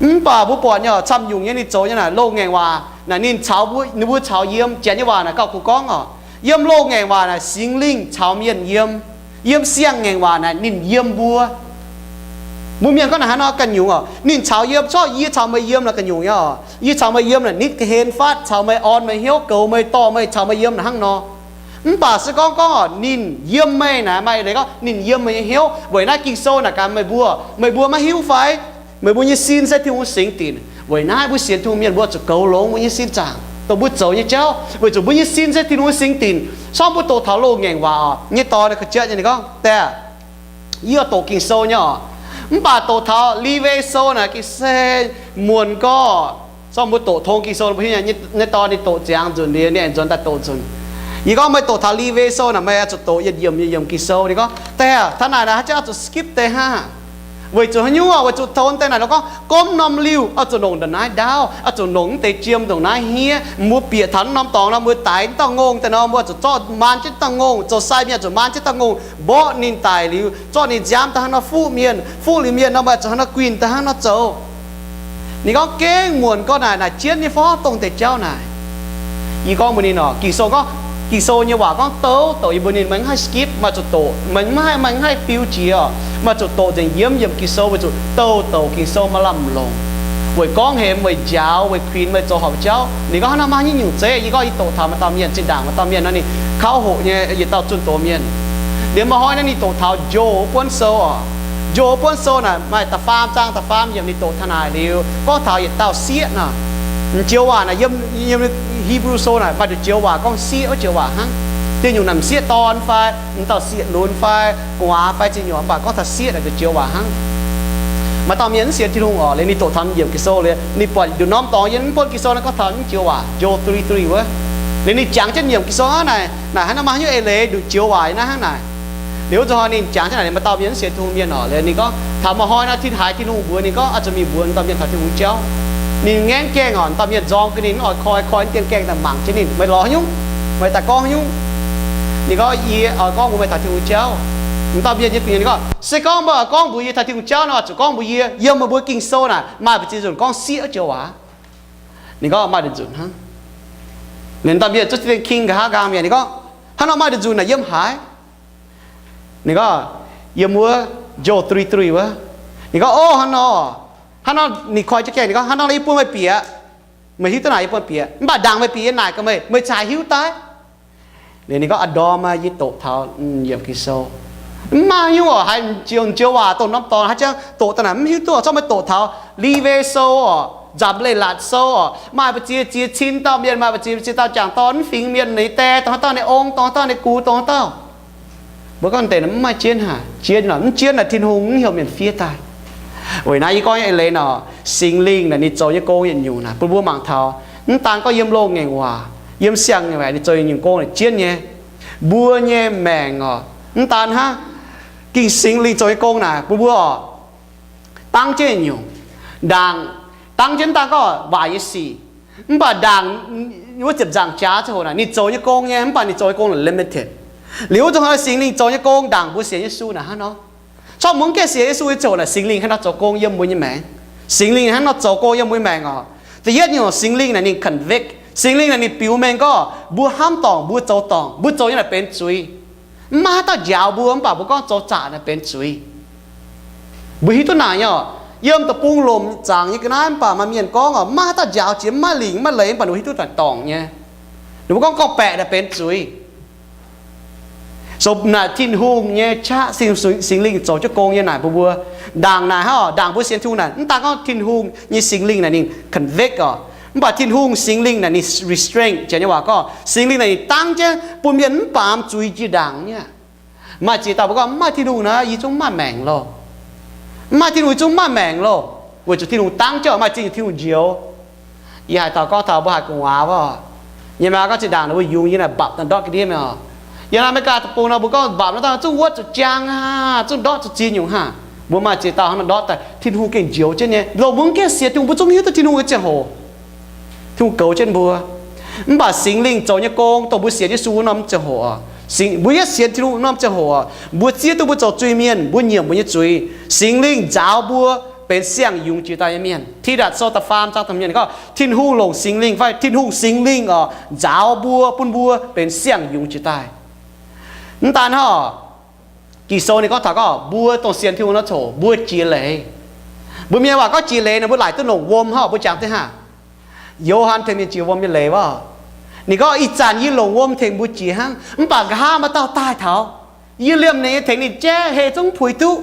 Mv baac mbuo buatc nyei camv nyungc nyei ninh zoux nyei naaic loz-ngaengc waac naaic ninh caux, ninh mbuo caux yiem. Janx nyei waac naaic gauh kungx gorngv oc, yiem loz-ngaengc waac naaic Singx Lingh caux mienh yiem. Yiem siang-ngaengc waac naaic ninh yiem mbuo. Mbuo mienh gorngv naaic hnangv nor ganh nyungc oc, ninh caux yiem, corc yie caux meih yiem naaic ganh nyungc nyei oc. Yie caux meih yiem naaic nitv ga'hlen fatv, caux meih orn meih hnyouv, goux meih, dorh meih, caux meih yiem naaic hnangv nor. Mv baac se gorngv gorngv oc ninh yiem meih naaic, maaih leiz gorngv ninh yiem meih nyei hnyouv. Weic naaiv Ging-Sou naaic gaax meih mbuo, meih mbuo maiv hiuv fai? Meih mbuo nyei sin se Tin-Hungh singx dinc. Weic naaiv mbuo sienx Tin-Hungh mienh mbuo zuqc goux longx mbuo nyei sin zaangc, dongh mbuo zoux nyei jauv, weic zuqc mbuo nyei sin se Tin-Hungh singx dinc. Sorng mbuo doqc taux loz-ngaengc waac oc, nyei dorn naaic ga'jatv nyei ninh gorngv, Diex, yie doqc Ging-Sou nyei oc, mv baac doqc taux Lewi Sou naaic ga'sie muonc gorx. Sorng mbuo doqc tong Ging-Sou, nyei dorn ninh doqc ziangx nzunc liuz, ninh aengx nzuonx daaih doqc nzunc. Yie gorngv meih doqc taux Lewi Sou naaic, meih oix zuqc doqc yietc yiemc yietc yiemc Ging-Sou. Ninh gorngv, Diex, taux naaic naaic haaix jauv oix zuqc skip deix hnangv? Weic zuqc haaix nyungc? Weic zuqc taux deix naaic, ninh gorngv, gomv norm liuh oix zuqc longc ndongc naaiv ndaauv, oix zuqc longc mv deix jiem ndongc naaiv hniev. Mbuo bieqc taux norm dorngx nor, mbuo daix dauh ngongh daaih nor, mbuo zuqc zorqv maan jienv dauh ngongh, zoux sai mienh zuqc maan jienv dauh ngongh mborqv ninh daic liuz, zorqv ninh nziaamv daaih hnangv nor fuqv mienh, fuqv liuz mienh nor, mbuo zuqc hnangv nor guinh daaih hnangv nor zoux. Ninh gorngv gengh muonc gorx naaic, naaic jienv nyei fov dongh deix jauv naaic. Yie gorngv mbuox ninh oc, Ging-Sou gorngv, Ging-Sou nyei waac gorngv douc douc, yie mbuox ninh, meih mv haih skip, meih zuqc doqc, meih mv haih, meih mv haih fiu jiex oc, meih zuqc doqc nzengc yiemv yiemc Ging-Sou, weic zuqc douc douc Ging-Sou maaih lamh longc, weic gorngv hemx, weic njaaux, weic kuinx meih zoux horpc jauv. Ninh gorngv, hnangv naaiv maiv nyungc zeiz. Yie gorngv yie doqc taux maaih dauh mienh, zinh ndaangc maaih dauh mienh nor, ninh kauv hoqc nyei yietc dauh zunh doz mienh. Liemh maiv hnoi naaiv ninh doqc taux Njoux Buonv Sou oc. Njoux Buonv Sou naaic maaih da'faam zaang da'faam yiemc, ninh doqc taux naaic liuz gorngv taux yietc dauh sieqv nor. M'joux waac naaic yiem, yiem Hipv^lu Sou naaic maaih nduqc joux waac gorngv sieqv wuov joux waac hnangv. Diex nyungc naaic m'sieqv dorn fai, m'dauh sieqv lunx fai, gu'nguaaz fai ziex nyungc, mv baac gorngv taux sieqv naaic nduqc joux waac hnangv. Maaih dauh mienh mv sienx Tin-Hungh oc, liuz ninh doqc taux yiemc Ging-Sou liuz, ninh buatc nduqc norm dorngx yiem mv buonv Ging-Sou naaiv gorngv taux mv joux waac, Njoux three three wuov. Liuz ninh jangx jienv nyiemc Ging-Sou hnangv naaic, naaic hnangv naaiv maaih haaix nyungc eix leiz nduqc joux waac naaiv hnangv naaic. Liuz wuov zanc hnoi ninh jangx jienv naaic, maaih dauh mienh mv sienx Tin-Hungh mienh orqc. Liuz ninh gorngv taux maaih hnoi naaiv tin haaix Tin-Hungh mbuox ninh gorngv oix zuqc mingh mbuox dauh mienh taux Tin-Hungh jauv. Ninh ngaengv gaengh orqc, dauh mienh nzorng gaax ninh, mv oix koi, koi dieh gaengh daaih mangc jienv ninh, meih lorz haaix nyungc, meih daaih gorngv haaix nyungc. Ninh gorngv, Yie oix gorngv mbuox meih taux Tin-Hungh jauv. Dauh mienh nyei gu'nyuoz ninh gorngv, Se gorngv meih oix gorngv mbuox yie taux Tin-Hungh jauv nor, zuqc gorngv mbuox yie, yiem meih mbuo Ging-Sou naaic maaih mbu'ziex nzunc gorngv sieqv wuov joux waac. Ninh gorngv, Maaih nzunc hnangv. Ninh dauh mienh zuqc dien king nqa'haav nqaang mienh, ninh gorngv, Hnangv nor maaih nzunc naaic yiem haaix? Ninh gorngv, Yiem wuov Joe Three Three wuov. Ninh gorngv, O, hnangv nor. Hnangv nor ninh koi jienv gaengh, ninh gorngv, Hnangv nor yie bun meih bieqc. Meih hiuv duqv naaic yie bun bieqc, mv baac ndaangc meih bieqc yie naaic gaax meih, meih cingx hiuv daaih. Liuz ninh gorngv, A'ndorm aqv, yie doqc taux, yiem Ging-Sou. Mv maaih nyungc orqc, haiz joux waac dongh norm dorngx haiz ziangh doqc daaih naaic mv hiuv duqv orqc. Zorqv meih doqc taux Liwe Sou orqc, Nzamc Leiz-Latc Sou orqc, maaih mbu'ziex ziex cin dauh mienh, maaih mbu'ziex ziex dauh jangc dorn mv fingx mienh, ninh die dongh haaix dauh, ninh ong dongh haaix dauh, ninh gux dongh haaix dauh. Mbuo gorngv deix mv maaih jienv haic, jienv nor mv jienv naaic Tin-Hungh mv heuc mienh fiev daaih. Weic naaiv yie gorngv nyei eix leiz nor, Singx Lingh naaic ninh zoux nyei gong yietc nyungc naaic bun mbuo mangc taux, mv daan gorngv yiem loz-ngaengc waac, yiem siang-ngaengc waac ninh zoux nyungc gong naaic jienv nyei. Mbuo nyei maengc orqc, mv daan hnangv, Ging Singx Lingh zoux nyei gong naaic bun mbuo orqc, dangv jienv yietc nyungc. Ndaangc, dangv jienv mv daan gorngv waaic nyei sic, mv baac ndaangc wuov ziepc nzaangc jaax ziangh hoc naaic ninh zoux nyei gong nyei, mv baac ninh zoux nyei gong naaic limited. Liuz wuov zanc hnoi Singx Lingh zoux nyei gong, ndaangc mbuo sienx Yesu naaic hnangv nor. Corc mbuo mv gaengh sienx Yesu nyei ziangh hoc naaic Singx Lingh hnangv nor zoux gong yiem mbuo nyei maengc. Singx Lingh hnangv nor zoux gong yiem mbuo nyei maengc orqc. Da'yietv nyungc, Singx Lingh naaic ninh convict. Singx Lingh naaic ninh biux mengh gorngv mbuo hnamv dorngc, mbuo zoux dorngc, mbuo zoux nyei naaic benx zuiz. Mv maaih haaix dauh njaaux mbuo, mv baac mbuo gorngv zoux zaqc naaic benx zuiz. Mbuo hiuv duqv naaic nyei orqc. Yiem deic-bung lomc zaangc nyei ga'naaiv mv baac maaih mienh gorngv orqc, mv maaih haaix dauh njaaux jiex, mv maaih lingc, mv maaih leiz, mv baac ninh mbuo hiuv duqv naaic dorngc nyei. Ninh mbuo gorngv gorngv-baeqc naaic benx zuiz. So naaic Tin-Hungh nyei qaqv, Singx, Singx Lingh zoux jienv gong nyei naaic bun mbuo. Ndaangc naaic hnangv orqc, ndaangc mbuo sienx Tin-Hungh naaic, mv daan gorngv Tin-Hungh nyei Singx Lingh naaic ninh convict orqc, mv baac Tin-Hungh Singx Lingh naaic ninh restrain. Janx nyei waac gorngv Singx Lingh naaic ninh dangv jienv bun mienh mv baamz zuiz jiex ndaangc nyei. Maaih ziex dauh mbuo gorngv, Mv maaih Tin-Hungh naaic yie zungv maaih maengc loh. Mv maaih Tin-Hungh yie zungv maaih maengc loh, weic zuqc Tin-Hungh dangv jienv, maaih ziex nyungc Tin-Hungh njoux. Yie haaix dauh gorngv taux mbuo haiz gu'nguaaz wuov, yie maaih gorngv zinh ndaangc ninh mbuo yungz yie naaic mbapc daaih ndortv ga'ndiev mi'aqv. Yiem naaiv America deic-bung nor mbuo gorngv mbapc nor daaih zungv wuotv zuqc jaang aqv, zungv ndortv zuqc ziex nyungc hnangv. Mbuo maaih ziex dauh hnangv nor ndortv daaih, Tin-Hungh gengh njoux jienv nyei. Dongh mbuo mv gaengh sienx Tin-Hungh, mbuo zungv hiuv duqv Tin-Hungh nyei ziangh hoc, Tin-Hungh goux jienv mbuo. Mv baac Singx Lingh zoux nyei gong, dongh mbuo sienx Yesu wuov norm ziangh hoc, mbuo yietv sienx Tin-Hungh norm ziangh hoc, mbuo zieqv duqv mbuo zoux zuiz-mienh, mbuo nyiemc mbuo nyei zuiz. Singx Lingh njaaux mbuo benx siang-yungz jiex daaih nyei mienh. Tidatc Sou da'faam zaang da'hmz mienh gorngv, Tin-Hungh longc Singx Lingh fai Tin-Hungh Singx Lingh orqc, njaaux mbuo, bun mbuo benx siang-yungz jiex daaih. Mv daan hnangv orqc, Ging-Sou ninh gorngv taux gorngv mbuo dongh sienx Tin-Hungh nor coc mbuo jiex leiz. Mbuo mienh waac gorngv jiex leiz nor mbuo laaic duqv longc wuom hnangv orqc, mbuo jangx duqv hnangv. Yo^han tengx mienh jiex wuom nyei leiz wuov. Ninh gorngv, Ih zanc yie longc wuom tengx mbuo jiex hnangv, mv baac nqa'haav maaih dauh daaih taux. Yie liemh ninh nyei tengx ninh jaiv hei zungv puix duqv.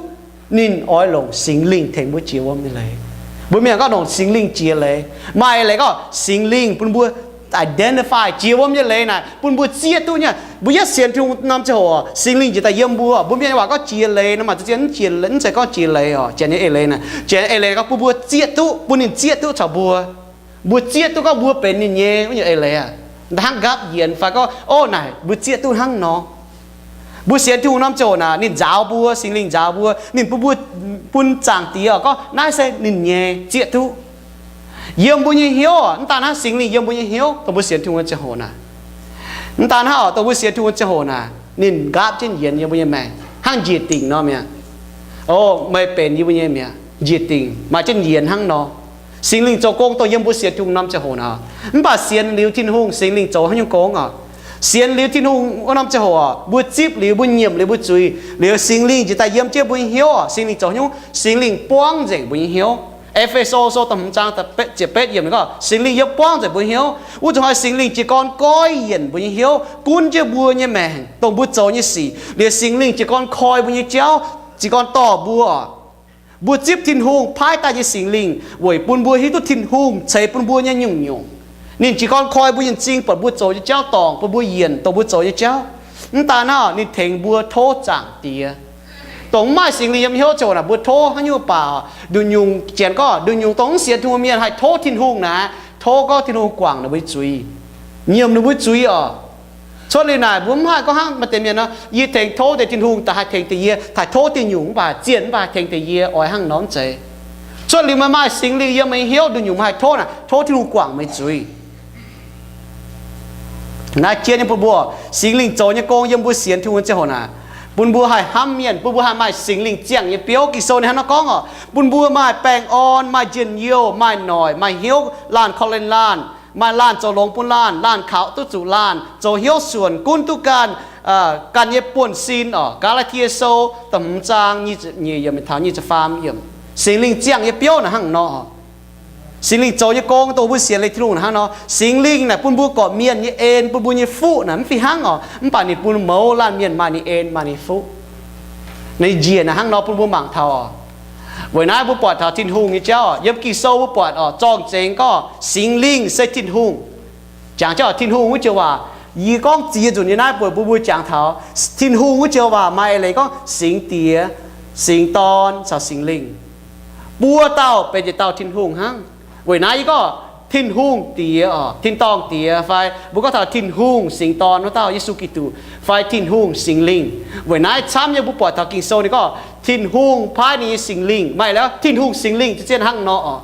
Ninh oix longc Singx Lingh tengx mbuo jiex wuom nyei leiz. Mbuo mienh gorngv longc Singx Lingh jiex leiz. Maaih leiz gorngv Singx Lingh bun mbuo identify jiex wuom nyei leiz naaic, bun mbuo zieqv duqv nyei. Mbuo yietv sienx Tin-Hungh norm ziangh hoc, Singx Lingh njiec daaih yiem mbuo. Mbuo mienh waac gorngv jiex leiz nor, maaih ziex, mv zeiz gorngv jiex leiz orqc. Janx nyei eix leiz naaic, janx eix leiz gorngv bun mbuo zieqv duqv, bun ninh zieqv duqv caux mbuo. Mbuo zieqv duqv gorngv mbuo benx ninh nyei wuov nyungc eix leiz aqv. Hnangv nqaapv yienx fai gorngv, o, naaic mbuo zieqv duqv hnangv nor. Mbuo sienx Tin-Hungh norm ziangh hoc naaic, ninh njaaux mbuo, Singx Lingh njaaux mbuo, ninh bun mbuo, bun Zaangc Diex gorngv naaiv se ninh nyei, zieqv duqv. Yiem mbuo nyei hnyouv, mv daan hnangv, Singx Lingh yiem mbuo nyei hnyouv, dongh mbuo sienx Tin-Hungh nyei ziangh hoc naaic. Mv daan hnangv, dongh mbuo sienx Tin-Hungh nyei ziangh hoc naaic, ninh nqaapv jienv yienx yiem mbuo nyei maengc hnangv njiec dingc nor mi'aqv. O, meih benx yie mbuo nyei mi'aqv. Njiec dingc maaih jienv yienx hnangv nor. Singx Lingh zoux gong dongh yiem mbuo sienx Tin-Hungh norm ziangh hoc naaic. Mv baac sienx liuz Tin-Hungh, Singx Lingh zoux haaix nyungc gong oc? Sienx liuz Tin-Hungh wuov norm ziangh hoc, mbuo zipv liuz, mbuo nyiemc liuz mbuo zuiz liuz, Singx Lingh njiec daaih yiem jienv mbuo nyei hnyouv oc. Singx Lingh zoux haaix nyungc? Singx Lingh buangv nzengc mbuo nyei hnyouv. E^fe^so Sou da'hmz zaang ziepc betv yiemc gorngv, Singx Lingh yiem buangv nzengc mbuo hnyouv. Wuov zuqc hnoi Singx Lingh jiez gorn goiv yienc mbuo nyei hnyouv, gunv jienv mbuo nyei maengc, dongh mbuo zoux nyei sic. Liuz Singx Lingh jiez gorn koi mbuo nyei jauv, jiez gorn dorh mbuo oc. Mbuo zipv Tin-Hungh paaiv daaih nyei Singx Lingh weic bun mbuo hiuv duqv Tin-Hungh ceix bun mbuo nyei nyungc-nyungc. Ninh jiez gorn koi mbuo nyei m'zing, buatc mbuo zoux nyei jauv, dorngc bun mbuo yienc dongh mbuo zoux nyei jauv. Mv daan hnangv, ninh tengx mbuo tov Zaangc Diex. Dongh mv maaih Singx Lingh yiem hnyouv ziangh hoc naaic, mbuo tov haaix nyungc baac, nduqc nyungc, janx gorngv nduqc nyungc dongh mv sienx Tin-Hungh mienh haih tov Tin-Hungh naaic, tov gorngv Tin-Hungh guangc ninh mbuo nyei zuiz. nyiemc ninh mbuo zuiz oc. Cuotv liuz naaic mbuo mv haih gorngv hnangv maaih deix mienh nor, yie tengx tov deix Tin-Hungh daaih haih tengx deix yie, taaih tov diuh nyungc mv baac zienh mv baac haih tengx deix yie, oix hnangv nor mv zeiz. Cuotv liuz meih maaih Singx Lingh yiem meih nyei hnyouv, nduqc nyungc meih haih tov naaic, tov Tin-Hungh guangc meih zuiz. Naaiv jien nyei bun mbuo, Singx Lingh zoux nyei gong yiem mbuo sienx Tin-Hungh nyei ziangh hoc naaic, bun mbuo haih hnamv mienh, bun mbuo haih maaih Singx Lingh ziangh nyei biouv. Ging-Sou ninh hnangv nor gorngv oc, bun mbuo maaih baengh orn, maaih njien-youh, maaih noic, maaih hnyouv, laanh korv-lienh laanh, maaih laanh zoux longx bun laanh, laanh kaux duqv zuqc laanh, zoux hnyouv suonc, gunv duqv ganh, ganh nyei buonv-sin oc. Gaa^laa^tie Sou da'hmz zaang nyic ziepc nyeic yiemc taux nyic ziepc faam yiemc. Singx Lingh ziangh nyei biouv naaic hnangv nor. Singx Lingh zoux nyei gong dongh mbuo sienx leih Tin-Hungh naaic hnangv nor. Singx Lingh naaic bun mbuo gorqv-mienh nyei en, bun mbuo nyei fuqv naaic mv fih hnangv oc, mv baac ninh bun mouz laanh mienh maaih ninh en maaih ninh fuqv. Ninh njiec naaic hnangv nor bun mbuo mangc taux oc. Weic naaiv mbuo buatc taux Tin-Hungh nyei jauv oc. Yiem Ging-Sou mbuo buatc oc, zorng-zengx gorngv Singx Lingh se Tin-Hungh. Jangx jauv Tin-Hungh wuov joux waac, yie gorngv ziex nzunc nyei naaiv buatc mbuo mbuo jangx taux Tin-Hungh wuov joux waac maaih eix leiz gorngv Singx Diex, Singx Dorn caux Singx Lingh. Buo dauh benx yietc dauh Tin-Hungh hnangv. Weic naaiv yie gorngv Tin-Hungh Diex oc, Tin-dorngh Diex, fai mbuo gorngv taux Tin-Hungh Singx Dorn wuov dauh Yesu Giduc, fai Tin-Hungh Singx Lingh. Weic naaiv camv nyei mbuo buatc taux Ging-Sou ninh gorngv Tin-Hungh paaiv ninh nyei Singx Lingh. Maaih leiz Tin-Hungh Singx Lingh zien-zien hnangv nor oc.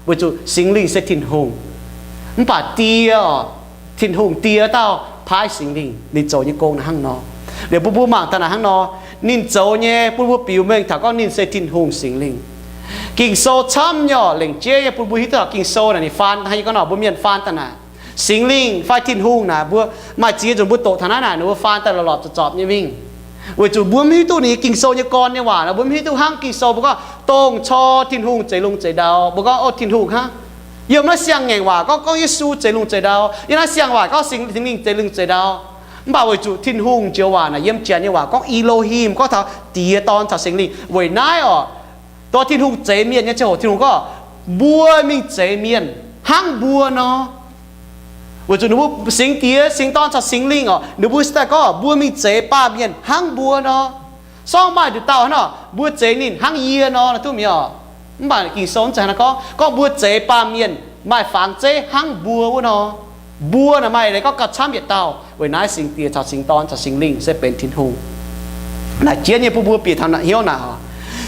Weic zuqc Singx Lingh se Tin-Hungh, mv baac Die oc, Tin-Hungh Die dauh paaiv Singx Lingh, ninh zoux nyei gong naaic hnangv nor. Liuz bun mbuo mangc daaih naaic hnangv nor, ninh zoux nyei bun mbuo biux mengh taux gorngv ninh se Tin-Hungh Singx Lingh. Ging-Sou camv nyei oc, lengc jeiv nyei bun mbuo hiuv duqv taux Ging-Sou naaic ninh faan hnangv yie gorngv nor, mbuo mienh faan daaih naaic, Singx Lingh fai Tin-Hungh naaic mbuo maaih ziex nzunc mbuo doqc taux naaiv naaic, ninh mbuo faan daaih lorpc lorpc zorpc zorpc nyei mingh. Weic zuqc mbuo mv hiuv duqv ninh nyei Ging-Sou nyei gorn nyei waac nor, mbuo mv hiuv duqv hnangv Ging-Sou mbuo gorngv dongh cor Tin-Hungh zeix lungh zeix ndau, mbuo gorngv, o, Tin-Hungh hnangv. Yiem naaiv siang-ngaengc waac gorngv, gorngv Yesu zeix lungh zeix ndau. Yiem naaiv siang-waaic gorngv Singx Lingh zeix lungh zeix ndau. Mv baac weic zuqc Tin-Hungh joux waac naaic yiem Janx nyei waac gorngv Elohim, gorngv taux Diex, Dorn caux Singx Lingh. Weic naaiv oc, dongh Tin-Hungh zeix mienh nyei ziangh hoc Tin-Hungh gorngv, mbuo mingh zeix mienh hnangv mbuo nor. Weic zuqc ninh mbuo Singx Diex, Singx Dorn caux Singx Lingh oc, ninh mbuo se daaih gorngv mbuo mingh zeix baamh mienh hnangv mbuo nor. Sorngv maaih nduqc dauh hnangv nor, mbuo zeix ninh hnangv yie nor, duqv mi'aqv oc. Mv baac Ging-Sou mv zeiz hnangv naaiv gorngv, gorngv mbuo zeix baamh mienh maaih fangx zeiv hnangv mbuo wuov nor. Mbuo naaic maaih leiz gorngv gauh camv yietc dauh. Weic naaiv Singx Diex caux Singx Dorn caux Singx Lingh se benx Tin-Hungh. Naaic jienv nyei bun mbuo bieqc taux hnyouv naaic oc.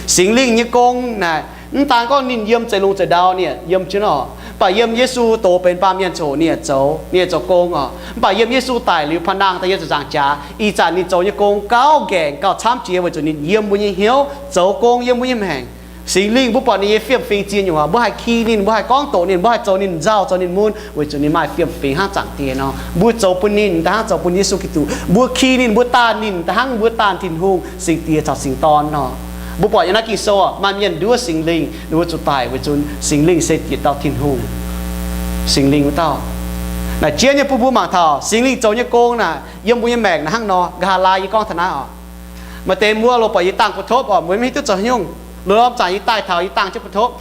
Singx Lingh nyei gong naaic, mv daan gorngv ninh yiem zeix lungh zeix ndau, ninh yaac yiem jienv oc. Mv baac yiem Yesu doz benx baamh mienh ziangh hoc ninh yaac zoux, ninh yaac zoux gong oc. Mv baac yiem Yesu daic liuz paav nangh daaih yiem ziepc nzaangc jaax, ih zanc ninh zoux nyei gong gauh ngaengc gauh camv jiex weic zuqc ninh yiem mbuo nyei hnyouv, zoux gong yiem mbuo nyei maengc. Singx Lingh mbuo buatc ninh nyei fiem-fingx ziex nyungc oc, mbuo haih ki ninh, mbuo haih gorngv doqc ninh, mbuo haih zoux ninh nzauh zoux ninh mun, weic zuqc ninh maaih fiem-fingx hnangv zaangc Diex nor. Mbuo zoux bun ninh da'hnangv zoux bun Yesu Giduc. Mbuo ki ninh, mbuo daanh ninh da'hnangv mbuo daanh Tin-Hungh, Singx Diex caux Singx Dorn nor. Mbuo buatc yiem naaiv Ging-Sou oc, maaih mienh nduov Singx Lingh, ninh mbuo zuqc daic weic zuqc Singx Lingh se yietc dauh Tin-Hungh, Singx Lingh wuov dauh. Naaic jienv nyei bun mbuo mangc taux Singx Lingh zoux nyei gong naaic yiem mbuo nyei maengc naaic hnangv nor. Nqa'haav laai yie gorngv taux naaiv oc. Maaih deix mbuo loz-buatc yie dangh buoz-topv oc, mbuo mv hiuv duqv zoux haaix nyungc. Loz-norm zanc yie daaih taux yie dangh jienv buoz-topv.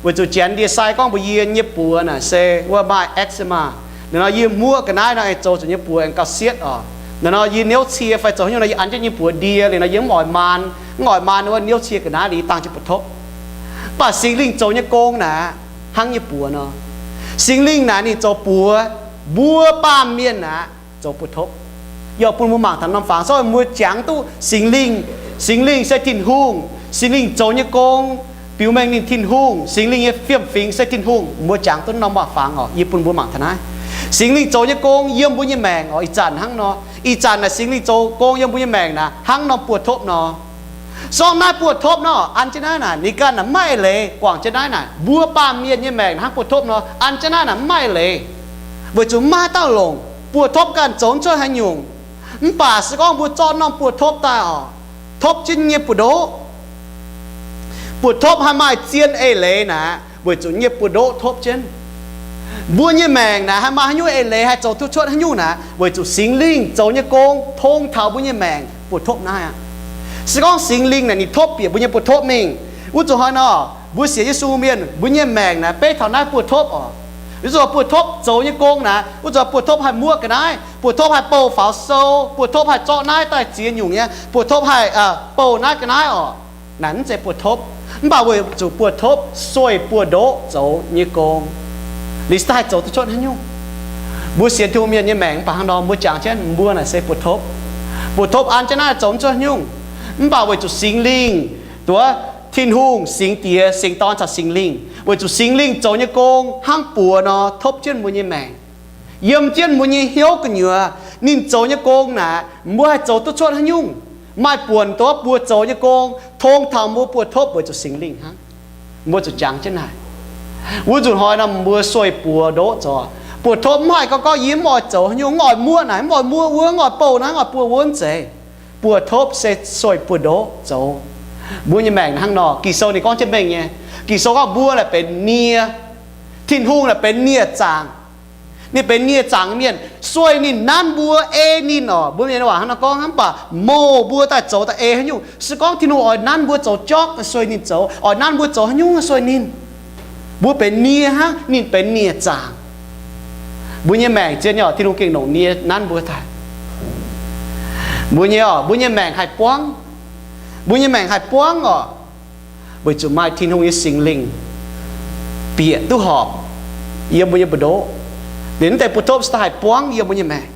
Weic zuqc Janx ndie-sai gorngv mbuox yie, nyei buoz naaic se wuov maaih eczema. Liuz nor yie hmuoqv ga'naaiv nor aengx zoux zuqc nyei buoz aengx gauh sietv oc. Liuz nor yie niouv cie fai zoux haaix nyungc nor yie an jienv nyei buoz ndie, liuz nor yie mv oix maan, mv oix maan wuov niouv cie ga'naaiv, liuz yie dangh jienv buoz-topv. Mv baac Singx Lingh zoux nyei gong naaic hnangv nyei buoz nor. Singx Lingh naaic ninh zoux buoz, mbuo baamh mienh naaic zoux buoz-topv. Yie bun mbuo mangc taux norm fangx, so mbuo jangx duqv Singx Lingh, Singx Lingh se Tin-Hungh, Singx Lingh zoux nyei gong biux mengh ninh Tin-Hungh, Singx Lingh nyei fiem-fingx se Tin-Hungh. Mbuo jangx duqv norm waac-fangx oc, yie bun mbuo mangc taux naaiv. Singx Lingh zoux nyei gong yiem mbuo nyei maengc oc, ih zanc hnangv nor. Ih zanc naaic Singx Lingh zoux gong yiem mbuo nyei maengc naaic hnangv norm buoz-topv nor. Sorngv naaiv buoz-topv nor, an jienv naaiv naaic, ninh ganh naaic mv maaih eix leiz guangc jienv naaiv naaic. Mbuo baamh mienh nyei maengc hnangv buoz-topv nor, an jienv naaiv naaic mv maaih eix leiz, weic zuqc mv maaih haaix dauh longc. Buoz-topv ganh zoux mv cuotv haaix nyungc. Mv baac se gorngv mbuo zorqv norm buoz-topv daaih oc, topv jienv nyei buoz-ndoqv, buoz-topv haih maaih zien eix leiz naaic, weic zuqc nyei buoz-ndoqv topv jienv. Mbuo nyei maengc naaic haih maaih haaix nyungc eix leiz haih zoux duqv cuotv haaix nyungc naaic, weic zuqc Singx Lingh zoux nyei gong tong taux mbuo nyei maengc buoz-topv naaiv aqv. Se gorngv Singx Lingh naaic ninh topv bieqc mbuo nyei buoz-topv mingh, wuov zuqc hnoi nor, mbuo sienx Yesu mienh, mbuo nyei maengc naaic beiv taux naaiv buoz-topv oc. Wuov zuqc buoz-topv zoux nyei gong naaic, wuov zuqc buoz-topv haih muoqv ga'naaiv, buoz-topv haih bouh faaux sou, buoz-topv haih zorqv naaiv daaih ziex nyungc nyei, buoz-topv haih bouh naaiv ga'naaiv oc. Naaic mv zeiz buoz-topv, mv baac weic zuqc buoz-topv sueih buoz-ndoqv zoux nyei gong, ninh se daaih haih zoux duqv cuotv haaix nyungc. Mbuo sienx Tin-Hungh mienh nyei maengc mv baac hnangv nor, mbuo jangx jienv mbuo naaic se buoz-topv. Buoz-topv an jienv naaiv zoux mv cuotv haaix nyungc. Mv baac weic zuqc Singx Lingh, duqv Tin-Hungh, Singx Diex, Singx Dorn caux Singx Lingh, weic zuqc Singx Lingh zoux nyei gong hnangv buoz nor topv jienv mbuo nyei maengc. Yiem jienv mbuo nyei hnyouv gu'nyuoz, ninh zoux nyei gong naaic, mbuo haih zoux duqv cuotv haaix nyungc. Maaih buonc dongh buoz zoux nyei gong, tong taux mbuo buoz-topv weic zuqc Singx Lingh hnangv. Mbuo zuqc jangx jienv naaic. Wuov nzunc hnoi nor mbuo sueih buoz ndoqv zoux. Buoz-topv mv haih gorngv, gorngv yie mv oix zoux haaix nyungc, mv oix muoqv naaic, mv oix muoqv wuov, mv oix bouh naaiv, mv oix buoz wuov nzeic. Buoz-topv se sueih buoz ndoqv zoux. Mbuo nyei maengc hnangv nor, Ging-Sou ninh gorngv jienv mengh nyei. Ging-Sou gorngv mbuo naaic benx nie, Tin-Hungh naaic benx nie zaangc. Ninh benx nie zaangc mienh, sueih ninh nanv mbuo, ei ninh oc. Mbuo mienh waac hnangv nor gorngv, mv baac mouz mbuo daaih zoux daaih ei haaix nyungc. Se gorngv Tin-Hungh oix nanv mbuo zoux jork, sueih ninh zoux. Oix nanv mbuo zoux haaix nyungc, sueih ninh. Mbuo benx nie hnangv, ninh benx nie zaangc. Mbuo nyei maengc zien nyei oc, Tin-Hungh gengh longc nie nanv mbuo daaih. Mbuo nyei oc, mbuo nyei maengc haih buangv. Mbuo nyei maengc haih buangv oc, weic zuqc maaih Tin-Hungh nyei Singx Lingh bieqc duqv horpc yiem mbuo nyei buoz-ndoqv. Liuz naaiv deix buoz-topv se daaih haih buangv yiem mbuo nyei maengc.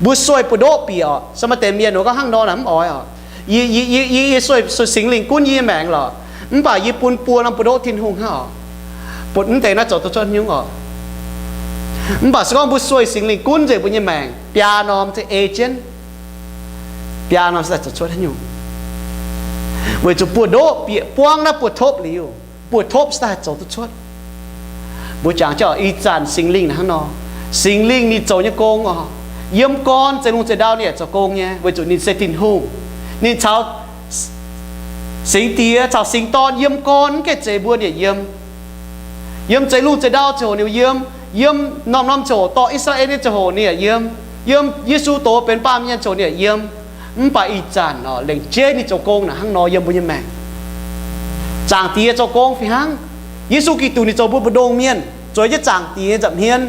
Mbuo sueih buoz-ndoqv bieqc oc. Se maaih deix mienh wuov gorngv hnangv nor naaic mv oix oc. Yie, yie, yie, yie sueih, sueih Singx Lingh gunv yie nyei maengc lorqc, mv baac yie bun buo norm buoz-ndoqv Tin-Hungh hnangv oc. Bun mv deix naaiv zoux duqv cuotv nyungc oc. Mv baac se gorngv mbuo sueih Singx Lingh gunv nzengc mbuo nyei maengc, biaa norm se ei jienv. Biaa norm se daaih zoux cuotv haaix nyungc. Weic zuqc buoz-ndoqv bieqc buangv naaiv buoz-topv liuz, buoz-topv se daaih haih zoux duqv cuotv. Mbuo jangx jienv oc, ih zanc Singx Lingh hnangv nor. Singx Lingh ninh zoux nyei gong oc, yiem gorn zeix lungh zeix ndau ninh yaac zoux gong nyei, weic zuqc ninh se Tin-Hungh. Ninh caux Singx Diex caux Singx Dorn yiem gorn mv gaengh zeix mbuo ninh yaac yiem. Yiem zeix lungh zeix ndau ziangh hoc ninh yiem, yiem norm-norm ziangh hoc dorh I^saa^laa^en nyei ziangh hoc ninh yaac yiem, yiem Yesu dox benx baamh mienh ziangh hoc ninh yaac yiem. Mv baac ih zanc oc, lengc jeiv ninh zoux gong naaic hnangv nor yiem mbuo nyei maengc. Zaangc Diex zoux gong fih hnangv. Yesu Giduc ninh zoux mbuo mbu'ndongx mienh, zoux jienv Zaangc Diex nyei nza'hmien.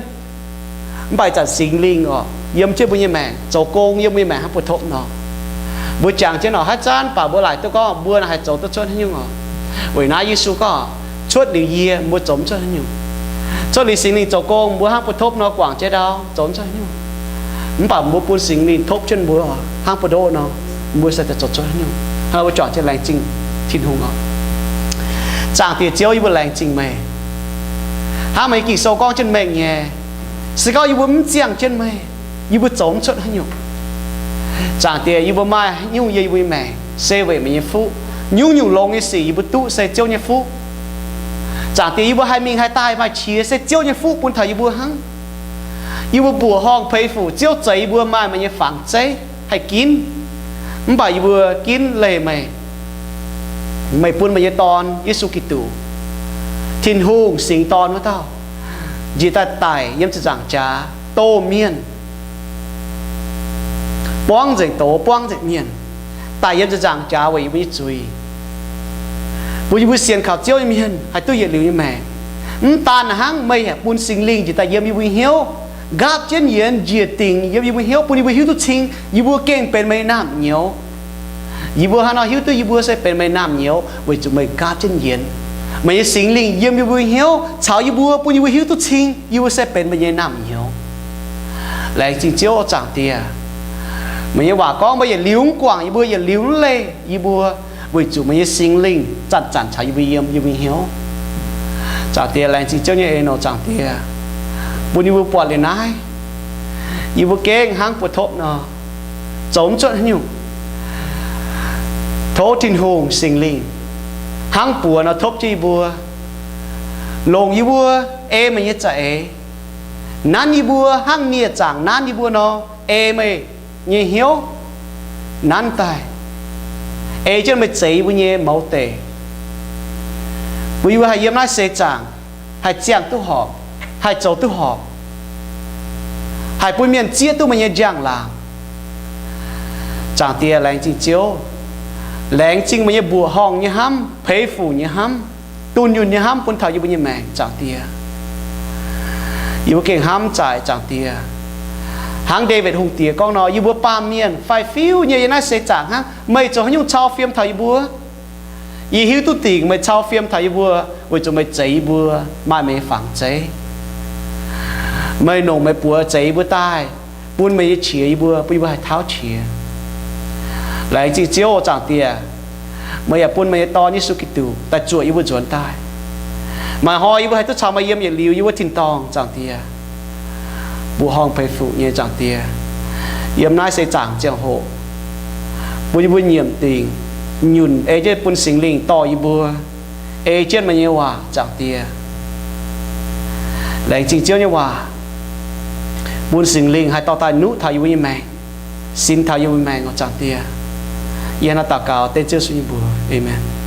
Mv baac ih zanc Singx Lingh oc, yiem jienv mbuo nyei maengc, zoux gong yiem mbuo nyei maengc hnangv buoz-topv nor. Mbuo jangx jienv oc, haaix zanc baac mbuo laaic duqv gorngv mbuo naaic haih zoux duqv cuotv haaix nyungc oc. Weic naaiv Yesu gorngv, cuotv liuz yie, mbuo zoux mv cuotv haaix nyungc. Cuotv liuz Singx Lingh zoux gong, mbuo hnangv buoz-topv nor guangc jiex ndau, zoux mv cuotv haaix nyungc. Mv baac mbuo bun Singx Lingh topv jienv mbuo hnangv buoz-ndoqv nor, mbuo se daaih zoux cuotv haaix nyungc. Hnangv mbuo juangc jienv laengz zingh Tin-Hungh oc. Zaangc Diex Ziouv, yie mbuo laengz zingh meih. Hnangv meih nyei Ging-Sou gorngv jienv mengh nyei, se gorngv yie mbuo mv ziangh jienv meih, yie mbuo zoux mv cuotv haaix nyungc. Zaangc Diex, yie mbuo maaih haaix nyungc yiem yie mbuo nyei maengc se weic meih nyei fuqv. Nyungc-nyungc longx nyei sic yie mbuo duqv se Ziouv nyei fuqv. Zaangc Diex, yie mbuo haih mingh haih daaih maaih qiex se Ziouv nyei fuqv bun taux yie mbuo hnangv. Yie mbuo mbuoqc horngh peix fuc, Ziouv zeix yie mbuo maaih meih nyei fangx zeiv haih ginv. Mv baac yie mbuo ginv leih meih, meih bun meih nyei Dorn, Yesu Giduc, Tin-Hungh Singx Dorn wuov dauh, njiec daaih daic yiem ziepc nzaangc jaax, doh mienh, buangv nzengc doz, buangv nzengc mienh, daic yiem ziepc nzaangc jaax weic yie mbuo nyei zuiz, bun yie mbuo sienx kaux Ziouv nyei mienh haih duqv yietc liuz nyei maengc. Mv daan hnangv, meih yaac bun Singx Lingh njiec daaih yiem yie mbuo nyei hnyouv, nqaapv jienv yienx njiec dingc yiem yie mbuo hnyouv, bun yie mbuo hiuv duqv cing yie mbuo gengh benx meih nyei naamh nyouz. Yie mbuo hnangv nor hiuv duqv yie mbuo se benx meih nyei naamh nyouz weic zuqc meih nqaapv jienv yienx. Meih nyei Singx Lingh yiem yie mbuo hnyouv caux yie mbuo, bun yie mbuo hiuv duqv cing yie mbuo se benx meih nyei naamh nyouz. Laengz zingh Ziouv, Zaangc Diex. Meih nyei waac gorngv meih yietc liuz mv guangc yie mbuo, yietc liuz mv leih yie mbuo, weic zuqc meih nyei Singx Lingh zanc-zanc caux yie mbuo yiem yie mbuo hnyouv. Zaangc Diex, laengz zingh Ziouv nyei eix-norm, Zaangc Diex, bun yie mbuo buatc liuz naaiv, yie mbuo gengh hnangv buoz-topv nor, zoux mv cuotv haaix nyungc. Tov Tin-Hungh Singx Lingh hnangv buoz nor topv jienv yie mbuo, longc yie mbuo ei meih nyei za'eix, nanv yie mbuo hnangv nie-zaangc nanv yie mbuo nor, ei meih nyei hnyouv nanv daaih, ei jienv meih zeix yie mbuo nyei mouz deic, bun yie mbuo haih yiem naaiv seix zaangc haih ziangh duqv horpc, haih zoux duqv horpc, haih bun mienh zieqv duqv meih nyei njang-laangc. Zaangc Diex, laengz zingh Ziouv, laengz zingh meih nyei mbuoqc horngh nyei hnamv, peix fuc nyei hnamv, dunh yunh nyei hnamv bun taux yie mbuo nyei maengc, Zaangc Diex. Yie mbuo gengh hnamv zaaic, Zaangc Diex, hnangv Ndaawitv Hungh Diex gorngv nor, yie mbuo baamh mienh faix-fiuv nyei yiem naaiv seix zaangc hnangv. Meih zoux haaix nyungc cau fiem taux yie mbuo? Yie hiuv duqv dingc meih cau fiem taux yie mbuo weic zuqc meih zeix yie mbuo maaih meih nyei fangx zeiv. Meih longc meih buoz zeix yie mbuo daaih, bun meih nyei qiex yie mbuo, bun yie mbuo haih tauv qiex. Laengz zingh Ziouv, Zaangc Diex. Meih yaac bun meih nyei Dorn, Yesu Giduc, daaih zuoqc yie mbuo nzuonx daaih. Maaih hnoi yie mbuo haih duqv caux meih yiem yietc liuz yiem wuov tin-dorngh, Zaangc Diex, mbuoqc horngh peix fuc nyei, Zaangc Diex. Yiem naaiv seix zaangc ziangh hoc, bun yie mbuo nyiemc dingc, nyunc, ei jienv bun Singx Lingh dorh yie mbuo, ei jienv meih nyei waac, Zaangc Diex. Laengz zingh Ziouv nyei waac, bun Singx Lingh haih dorh daaih nuqv taux yie mbuo nyei maengc, sin taux yie mbuo maengc, Zaangc Diex. Yie naaiv daux gaux dengv Ziouv Yesu nyei mbuox. Aamen.